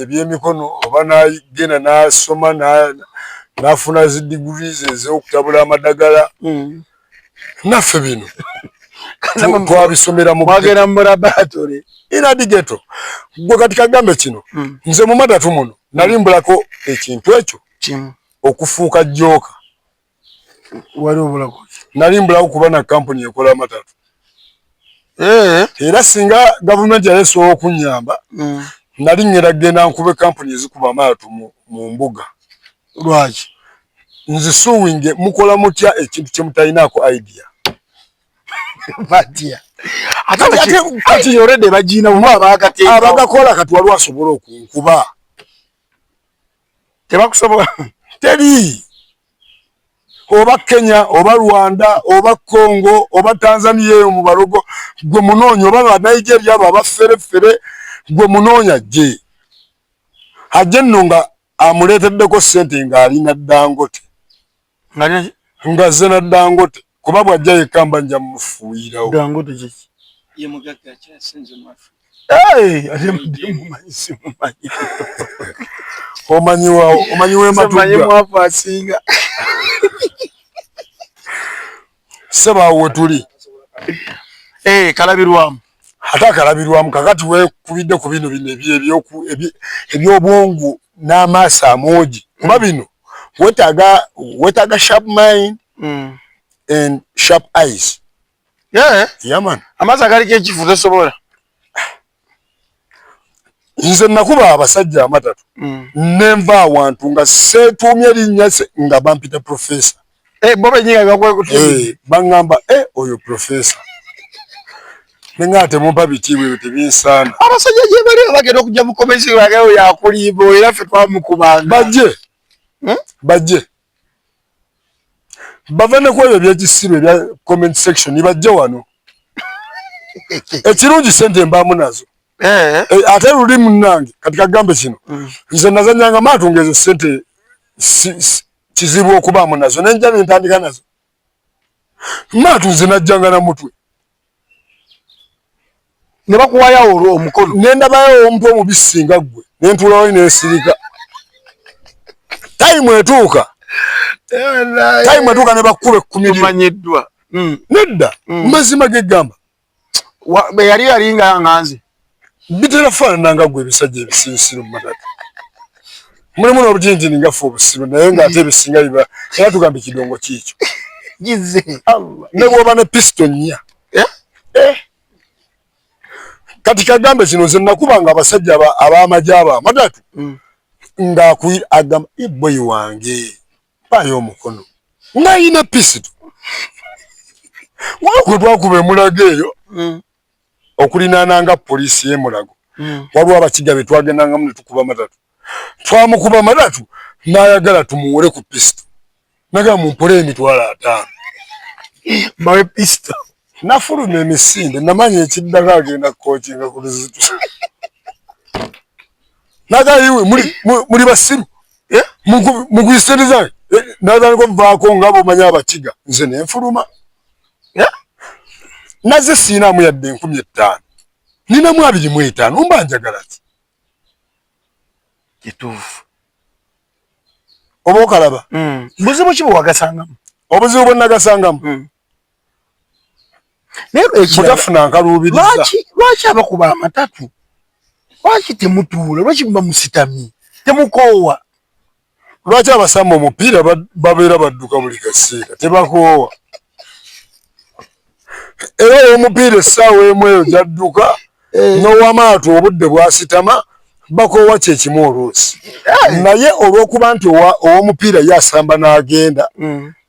ebyemikono oba n'agenda n'asoma n'afuna zi degrees ez'okutabula amadagala. Naffe bino twabisomera mu Mwagenda mu laboratory. In the ghetto. Gwe kati kagambe kino. Nze mu matatu muno Nali mbulako ekintu ekyo okufuuka joker. Wali obulako? Nali mbulako kuba na kampuni ekola amatatu. Eh. Era singa gavumenti yali esobola okunnyamba, nali ngenda kugenda nkube kampuni ezikuba amaato mu mbuga. Lwaki? Nzisuwinge mukola mutya ekintu kye mutalinaako idea? Batya? Ate already bagina mu abagateeka. Abagakola kati waliwo asobola okunkuba? Tebakusobola. Teri. Oba Kenya oba Rwanda oba Congo oba Tanzania eyo mu balogo gwe munoonya, oba ba Nigeria abo abaferefere gwe munoonya gye ajje nno nga amuleeteddeko ssente ng'alina Dangote, nga zze na Dangote, kuba bw'ajja yekka mba nja mumufuuyirawo. Dangote kiki? Ye mugagga akyasinze mu Africa. Ate mbadde mumanyi, simumanyi. Omanyi wa, omanyi Simanyi. W'ematugga Mwavu asinga. Sebaawo we tuli. Eh, kalabirwamu. Ate akalabirwamu kakati weekubidde ku bino bino ebyobwongo n'amaaso amoogi, kuba bino weetaaga sharp mind and sharp eyes. Yeah man. Amaaso agaliko ekifu tosobola. Nze nakuba abasajja amatatu nenva awantu nga seetuumye linnya nga bampita professor. Eh, bo bennyini nga Eh, baŋŋamba, "Eh, oyo professor." Nenga temumpa bitiibwa, ebyo tebinsaana. Abasajja gye bali bagenda okujja mu komesi bagayo yakulimba, era ffe twamukubanga. Bajje. Bajje bava ne ku ebyo ebyekisiru ebya comment section, bajje wano. Ekirungi sente mbaamu nazo. Eh, ate luli munnange kati kagambe kino, nze nazanyanga maatu ngaezo sente kizibu okubaamu nazo, nenja nentandika nazo maatu. Nze najjanga na mutwe. Ne bakuwayawo olwo omukono. Nendabayo omutwe omubisi nga ggwe, nentuulawo nensirika. Time etuuka, time etuuka ne bakkuba ekkumi lyo. Tumanyiddwa. Nedda, mazima gegamba. Bwe yali yalinga nga nze. Bitera faanana nga ggwe, ebisajja ebisirusiru mu matatu mulimu n'obutintini nga ffe obusiru, naye ng'ate ebisinga biba era tugamba ekidongo kiikyo. Gize. Ne bw'oba ne pisito nnya. Eh? Eh. Kati kagambe kino, nze nakubanga abasajja ab'amagye abo amatatu ng'akuyira agamba, "Boyi wange, mpaayo omukono," ng'ayina pisito. Waliwo kwe twakuba emulago eyo okulinaana nga poliisi y'emulago, waliwo abakiga be twagendangamu ne tukuba matatu. Twamukuba matatu n'ayagala tumuwole ku pisito, nagamba, "Mumpole 50,000." Bawe pisito. Nafuluma emisinde, namanya ekiddako agenda kukokinga ku luzitu. Nagayiwe muli basiru, mugwise zange. Natandika ovaako nga bwomanyi abakiga, nze nenfuluma. Naze siinamu yadde 5000, ninamu 25, mba njagala ki? Kituufu. Oba okalaba. Buzibu ki bwe wagasangamu? Obuzibu bwe nagasangamu, Naye ekirala, butafuna nkaluubiriza. Lwaki abakuba amatatu, lwaki temutuula? Lwaki muba musitamye? Temukoowa? Lwaki abasamba omupiira babeera badduka buli kaseera? Tebakoowa. Era owomupiira essaawa emu eyo gyadduka, n'owamaato obudde bwasitama, bakoowa kyekimu oluusi. Naye olw'okuba nti ow'omupiira ye asamba n'agenda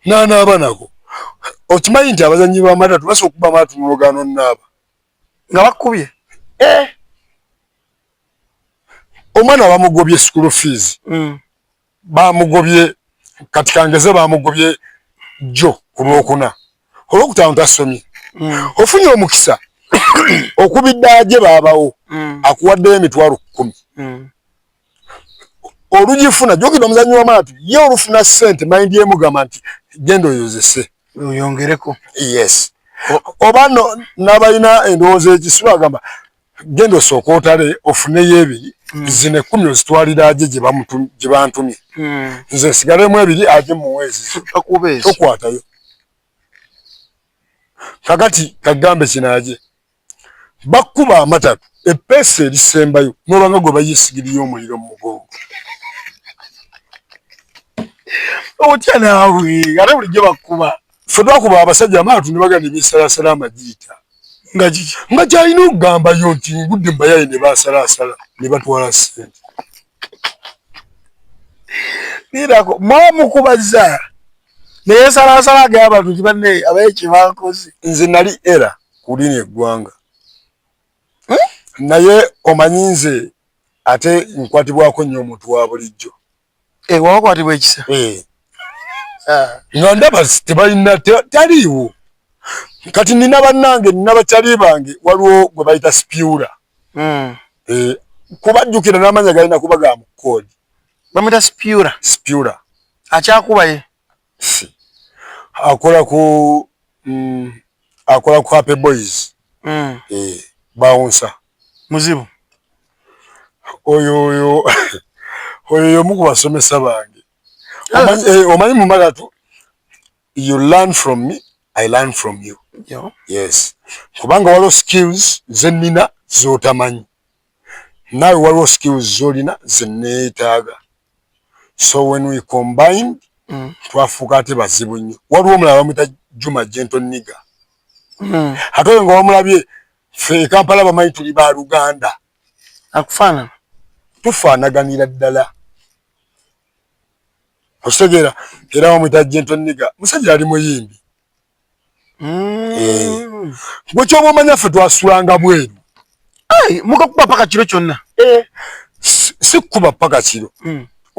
n'anaaba nako, okimanyi nti abazannyi b'amatatu basobola okuba amaatu n'ogaana onaaba nga bakubye. Omwana bamugobye school fees, bamugobye, kati kangeze bamugobye jjo ku Lwokuna, Olwokutaano tasomye. Ofunye omukisa okubidde aje baabawo akuwaddeyo 100,000. Olugifuna, jjukira omuzannyi w'amaatu ye olufuna ssente, mind emugamba nti genda oyozese. Oyongereko. Yes, oba no n'abalina endowooza ekisiru agamba, "Genda osooke otale ofuneyo ebiri, zino 10 ozitwalira aje gye bantumye, nze nsigalemu ebiri, aje muwe ezizo." Bakuba ezo. Tokwatayo. Kakati kagambe kinaje bakkuba amatatu, epeesa erisembayo nobanga gwe bayisigiriyo omuliro mu mugongo. Otya naawe ate bulijjo bakuba. Ffe twakuba abasajja amaatu ne bagamba ne beesalasala amagiita. Nga kiki? Nga kyalina okugambayo nti ngudde mu bayaaye ne baasalaasala ne batwala ssente. Lindako mwamukubaza naye salasala agamba abantu nti banne abaye kye bankoze. Nze nali era ku lino eggwanga. Hmm? Naye omanyi nze ate nkwatibwako nnyo omuntu wa bulijjo. Eh, wakwatibwa ekisa. Eh. Ah. Nga ndaba tebalina taliiwo. Kati nina bannange nina bakyali bange waliwo gwe bayita Spiura. Mm. Eh, kubajjukira n'amanya galina kuba ga mu kkoodi. Bamuyita Spiura. Spiura. Akyakuba ye? Si. Akola ku akola ku Happy Boys. Eh, bouncer. Muzibu. Oyo oyo oyo y'omu ku basomesa bange. Omanyi mu matatu you learn from me, I learn from you. Yo. Yes. Kubanga waliwo skills ze nnina z'otamanyi. Naawe waliwo skills z'olina ze neetaaga. So when we combined, twafuuka ate bazibu nnyo. Waliwo omulala bamuyita Juma Gentle Nigga. Ate oyo nga wamulabye ffe e Kampala bamanyi tuli ba Luganda. Akufaanana? Tufaanaganira ddala. Okitegeera? Era bamuyita Gentle Nigga. Musajja ali muyimbi. Gwe kyoba omanya ffe twasulanga bweru. Mukakuba paka kiro kyonna? Si kukuba paka kiro.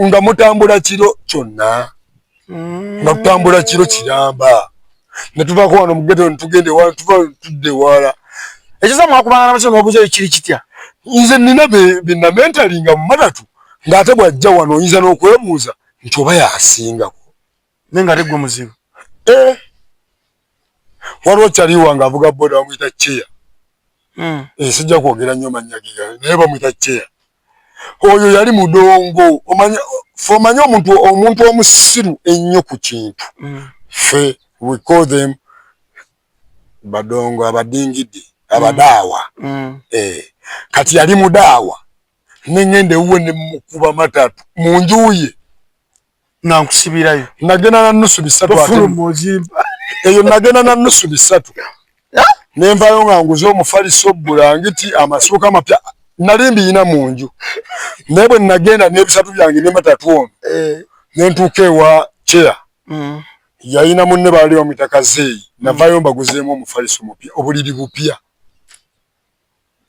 Nga mutambula kiro kyonna. Nga tutambula kiro kiramba. Ne tuvaako wano mu ghetto ne tugenda ewala, tuva tudda ewala. Ekisa mwakubanga n'amasasi n'obuuza eyo kiri kitya? Nze nnina be namentalinga mu matatu ng'ate bw'ajja wano oyinza n'okwebuuza nti oba y'asingako. Naye ng'ate ggwe muzibu. Waliwo kyali wange avuga boda bamuyita Chair. Sijja kwogera nnyo mannya ge naye bamuyita Chair. Oyo yali mudongo. Ffe omanyi omuntu omusiru ennyo ku kintu. Ffe we call them badongo, abadingidi, abadaawa. Kati yali mudaawa. Ne ŋŋenda ewuwe ne mmukuba matatu mu nju ye. Nga nkusibirayo. Nagenda na nusu 300 ate. Tofuluma ozimba. Eyo nagenda na nusu 300. Ne nvaayo nga nguze omufaliso, bulangiti, amasuuka amapya. Nali mbiyina mu nju. Naye bwe nagenda n'ebisatu byange ne matatu ono. Ne ntuuka ewa Chair. Yalina munne baali bamuyita Kazeeyi. Navaayo mbaguzeemu omufaliso mupya, obuliri bupya.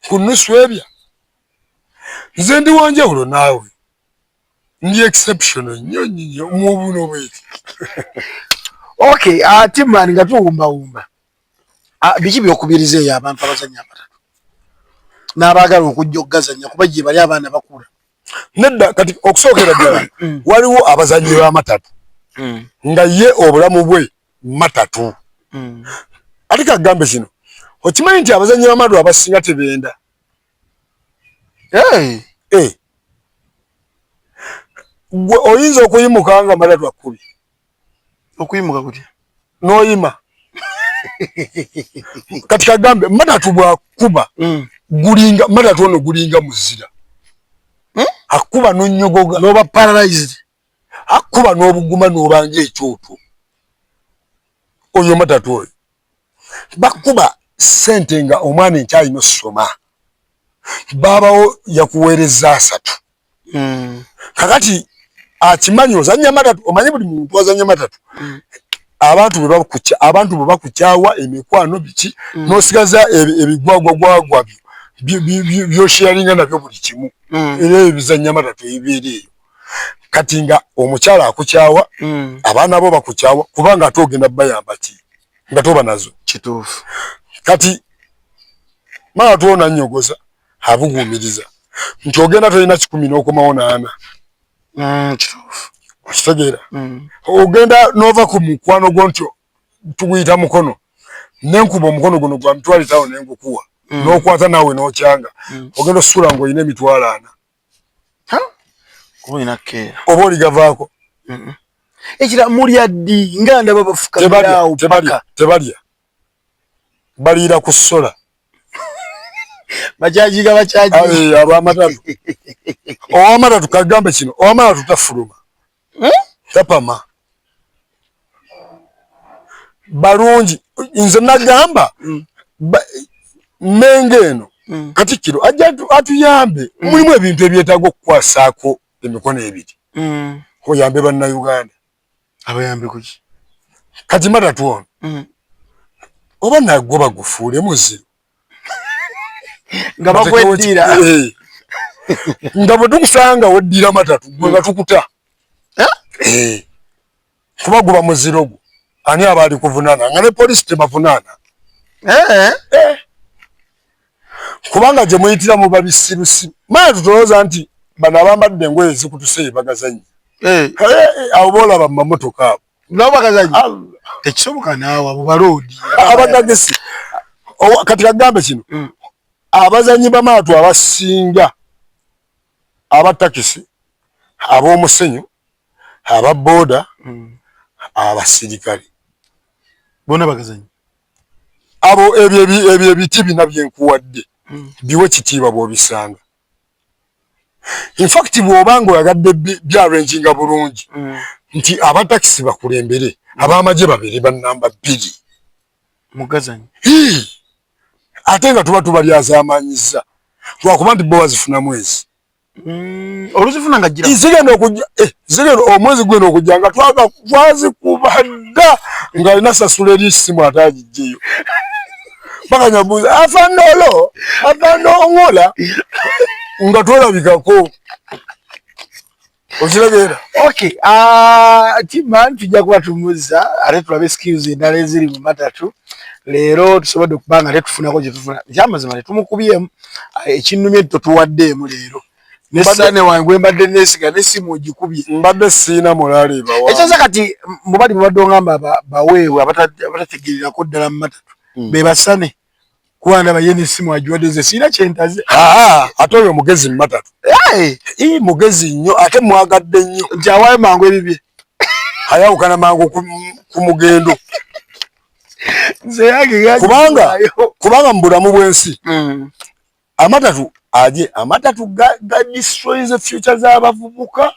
Ku nusu ebya. Nze ndi wa njawulo naawe. Ndi exceptional nnyo nnyo nnyo mu buno bweti. Okay, Timman nga tuwumbawumba. Biki by'okubiriza eyo abantu abazannya amatatu? N'abaagala okujja okugazannya kuba gye bali abaana bakula. Nedda kati okusookera ddala waliwo abazannyi b'amatatu nga ye obulamu bwe matatu. Ate kagambe kino, okimanyi nti abazannyi b'amatatu abasinga tebenda? Gwe oyinza okuyimuka nga matatu akkubye. Okuyimuka kutya? N'oyima. Kati kagambe matatu bw'akuba gulinga matatu ono gulinga muzira. Akuba n'onnyogoga. N'oba paralyzed. Akuba n'obuguma n'obanga ekyoto. Oyo matatu oyo. Bakuba ssente nga omwana enkyalina ossoma. Baabawo yakuweereza 3. Kakati akimanyi ozannya matatu, omanyi buli muntu azannya matatu. Abantu bwe bakukyawa emikwano biki, n'osigaza ebigwagwagwagwa byo by'osharinga nabyo buli kimu. Era ebizannya matatu ebibeera eyo. Kati nga omukyala akukyawa, abaana bo bakukyawa, kubanga ate ogenda bayamba ki nga toba nazo. Kituufu. Kati matatu ono annyogoza abuguumiriza nti ogenda tolina 10 n'okomawo 4. Kituufu. Okitegeera? Ogenda n'ova ku mukwano gwo nti tuguyita mukono, ne nkuba omukono guno gwa 50,000 ne ngukuwa, n'okwata naawe n'okyanga. Ogenda osula ng'olina 40,000. Oba olina keera. Oba oligavaako. Ekira mulya ddi nga ndaba bafukamira awo paka. Tebalya. Baliira ku sola. Bakyajiga bakyajiga. Ab'amatatu. Ow'amatatu kagambe kino, ow'amatatu tafuluma. Tapama. Balungi. Nze nagamba Mengo eno, Katikkiro ajja atuyambe. Mulimu ebintu ebyetaaga okukwasaako emikono ebiri, oyambe Bannayuganda. Abayambe kuki? Kati matatu ono, oba nagwo bagufuule muziro. Nga bakweddira. Eh. Nga bwe tukusanga weddira matatu, gwe nga tukuta. Eh. Kuba guba muziro gwo, ani aba ali kuvunaana nga ne polisi tebavunaana? Eh? Kubanga gye muyitira muba bisirusiru. Maya tutolooza nti bano abambadde engoye ezikutuse bagazanyi. Abo boolaba mu mamotoka abo. Nabo bagazanyi? Tekisoboka naawe, abo baloodi. Abatagisi. Kati kagambe kino, abazanyi b'amaato abasinga, abatakisi, ab'omusenyu, aba booda, abasirikale. Bonna bagazanyi. Abo ebyo ebiti bina byenkuwadde, biwe kitiibwa bw'obisanga. Infact, bw'oba nga oyagadde byarenjinga bulungi, nti abatakisi bakulembere, ab'amagye babiri bannamba 2. Mugazanyi. Ate nga tuba tubalyazaamaanyiza lwakuba nti bo bazifuna mwezi. Oluzifuna nga gira. Zigenda okujja, zigenda omwezi gwenda okujja nga twazikuba dda, ng'alina sasula eri essimu ate agijjeyo. Bakanyabuuza afandolo afandongola nga tolabikako, okirabeera. Okay, Timan tujja kuba tumuzza ate tulabe skills endala eziri mu matatu. Leero tusobodde okuba nga tetufunako kye tufuna. Ekyamazima tetumukubyemu, ekinnumye totuwaddeemu leero. Nesane wange gwe mbadde neesiga n'essimu ogikubye. Mbadde siina mulaale bawa. Ekyoza kati mubali mubadde ongamba baweewe abatategeererako ddala mu matatu be basane, kuba ndaba ye n'essimu agiwadde, nze siina kyentaze. Ate oyo mugezi mu matatu. Ii, mugezi nnyo ate mwagadde nnyo. Nti awaayo mangu ebibye. Ayawukana mangu ku mugendo. Nze yange Kubanga mu bulamu bw'ensi, amatatu aje amatatu ga destroys the future z'abavubuka.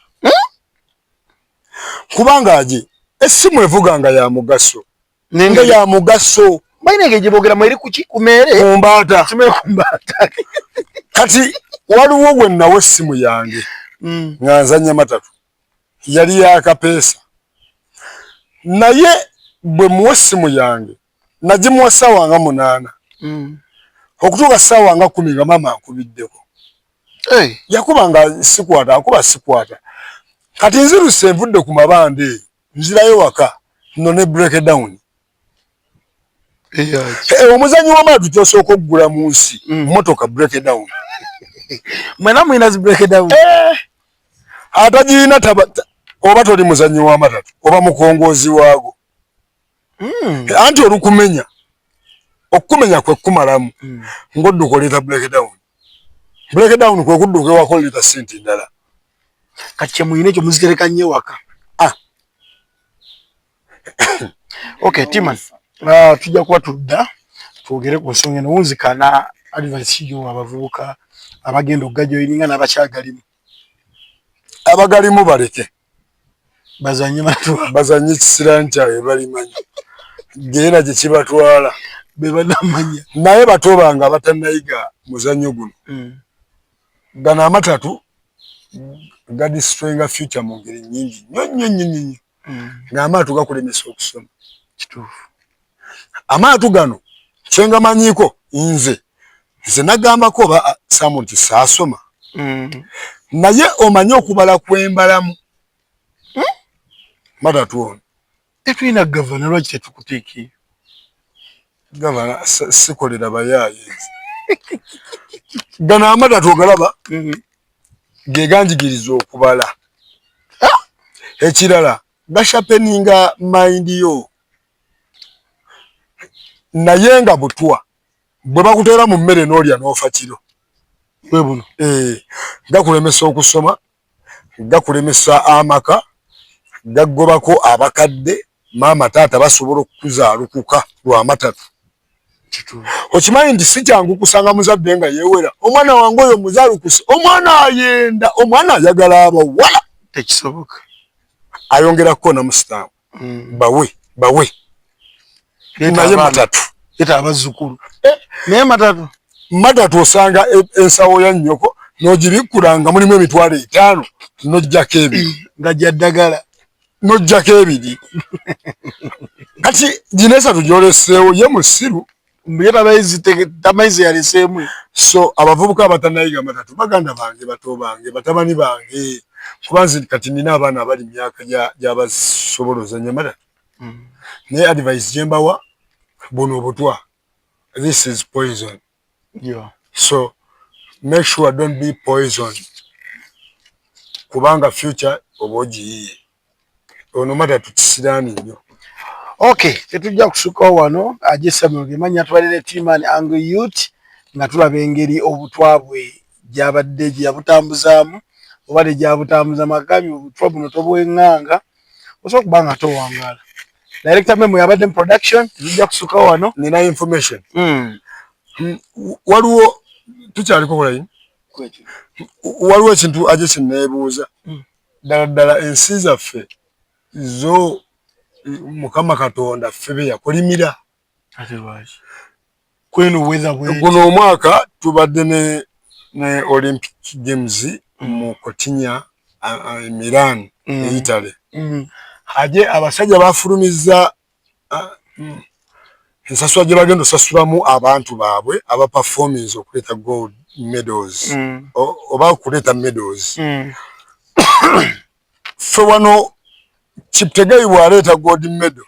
Kubanga aje essimu evuga nga ya mugaso, nga ya mugaso. Balina engeri gye boogeramu eri kuki, ku meere? Ku mbaata. Kimere ku mbaata. Kati waliwo gwe nawa essimu yange nga nzannya matatu, yali yakapeesa, naye bwe muwa essimu yange nagimuwa ssaawa nga 8, okutuuka ssaawa nga 10 nga maama ankubiddeko. Yakuba nga sikwata, akuba sikwata. Kati nziruse nvudde ku mabanda eyo, nzirayo waka nno ne break down. Omuzanyi w'amaatu kyosooka okugula mu nsi, motoka break down. Mwena mulina zi break down? Atagirina oba toli muzanyi w'amatatu oba mukongoozi waago. Anti olukumenya, okukumenya kwe kumalamu, ng'odduka oleeta break down. Break down kwe kudduka ewaka oleeta ssente endala. Kati kyemulina ekyo muzitereka nnyo ewaka? Ah. Okay, Timan, tujja kuba tudda twogere ku nsonga eno. Wunzikana advice kijo abavubuka abagenda okugajoyininga n'abakyagalimu. Abagalimu baleke. Bazanye matwa. Bazanye ekisiraani kyabwe, balimanya genda gye kibatwala. Be banamanya. Naye bato bange abatannayiga muzannyo guno, gano amatatu gadestroyinga future mu ngeri nnyingi nnyo nnyo nnyo nnyo nnyo. Ng'amaato gakulemesa okusoma. Kituufu. Amaato gano kyengamanyiiko, nze nagambako oba Samu nti saasoma, naye omanye okubala kwembalamu matatu ono. Tetulina gavana, lwaki tetukuteeka eyo? Gavana sikolera bayaaye. Gano amatatu ogalaba, ge ganjigiriza okubala. Ekirala, gasharpeninga mind yo, naye nga butwa bwe bakuteera mu mmere n'olya n'ofa kiro. Bwe buno. Eh, gakulemesa okusoma, gakulemesa amaka, gaggobako abakadde. Maama taata basobola okukuzaalukuka lwamatatu. Okimanyi nti si kyangu kusanga muzadde nga yeewera omwana wange oyo muzaalukuse, omwana ayenda, omwana ayagala abawala. Tekisoboka. Ayongera kukona musitaamu. Bawe bawe. Naye matatu. Leta abazzukulu. Eh, naye matatu. Matatu osanga e, ensawo ya nnyoko n'ogibikkula nga mulimu 50,000 n'oggyako ebiri. Nga gya ddagala. N'oggyako ebiri. Kati gino esatu gy'oleseewo ye musiru. Mbu tamanyi ze yaleseemu. So abavubuka abatanayiga matatu baganda bange, bato bange, batabani bange, kuba nze kati nina abaana abali myaka gy'abasobola ozannya matatu. Naye advice gye mbawa, buno obutwa, this is poison. So make sure don't be poisoned, kubanga future oba ogiyiye. Ono matatu kisiraani nnyo. Okay, tetujja kusukkawo wano. Aje Samuel Gemanya tubalire Timan Angry Youth nga tulaba engeri obutwa bwe gyabadde gye yabutambuzaamu oba tegyabutambuza. Magambye obutwa buno tobweŋŋanga, osobola okuba nga towangaala. Director Memo yabadde mu production. Tetujja kusukkawo wano. Nina information. Waliwo tukyaliko kulayi, waliwo ekintu aje kyeneebuuza ddala ddala, ensi zaffe zo Mukama Katonda ffe be yakolimira? Ate lwaki kweno weather bwe? Guno omwaka tubadde ne Olympic Games mu Cortina, Milan, e Italy. Aje abasajja bafulumiza ensasula gye bagenda osasulamu abantu baabwe aba performance okuleeta gold medals oba okuleeta medals. Ffe wano Cheptegei bw'aleeta gold medal,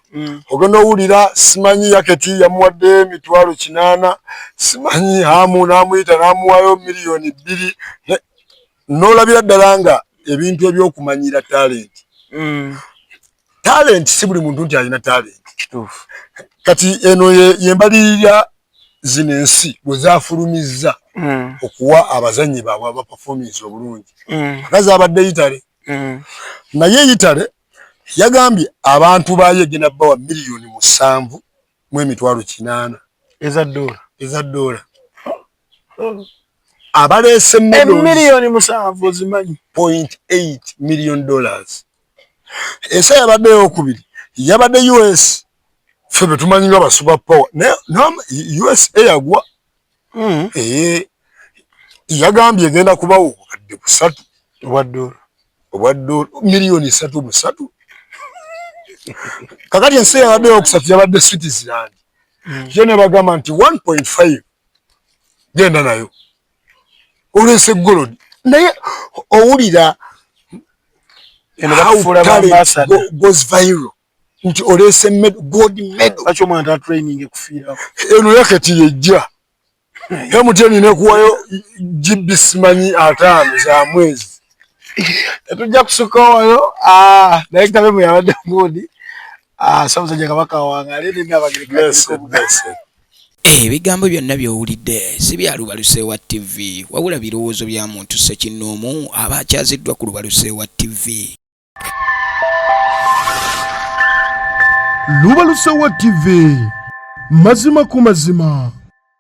ogenda owulira simanyi yaketi yamuwadde 800,000, simanyi hamu n'amuyita n'amuwayo 2 miliyoni, n'olabira ddala nga ebintu ebyokumanyira talent. Talent si buli muntu nti alina talent. Kituufu. Kati eno yembalirira zino ensi bwe zafulumizza okuwa abazannyi baabwe aba performance obulungi. Akazi abadde Italy, naye Italy yagambye abantu baayo egenda bawa 7,800,000 eza dola. Eza dola, abaleese medals. 7 miliyoni ozimanyi? $0.8 million. Ensi yabadde eyokubiri yabadde US, ffe betumanyi nga ba super power, naye USA yagwa. Ee, yagambye egenda kubawo 300,000 obwa dola. Obwa dola 33 miliyoni. Kakati ensi yabadde eyokusatu yabadde Switzerland, yo ne bagamba nti 1.5 genda nayo olwese gold. Naye owulira eno how bakufuula ba talent ambassador. Goes viral nti oleese gold medal. Lwaki omwana ta training ekufiirako? Eno yaketi yejja MTN nekuwayo GB simanyi 50 za mwezi. Tetujja kusukkawo wano. Director Memo yabadde gundi. Ssaabasajja Kabaka wangaale Blessed, n'Abagereka. blessed. Ebigambo byonna by'owulidde si bya Lubalusewa TV, wabula birowoozo bya muntu ssekinnoomu aba akyaziddwa ku Lubalusewa TV. Lubalusewa TV, mazima ku mazima.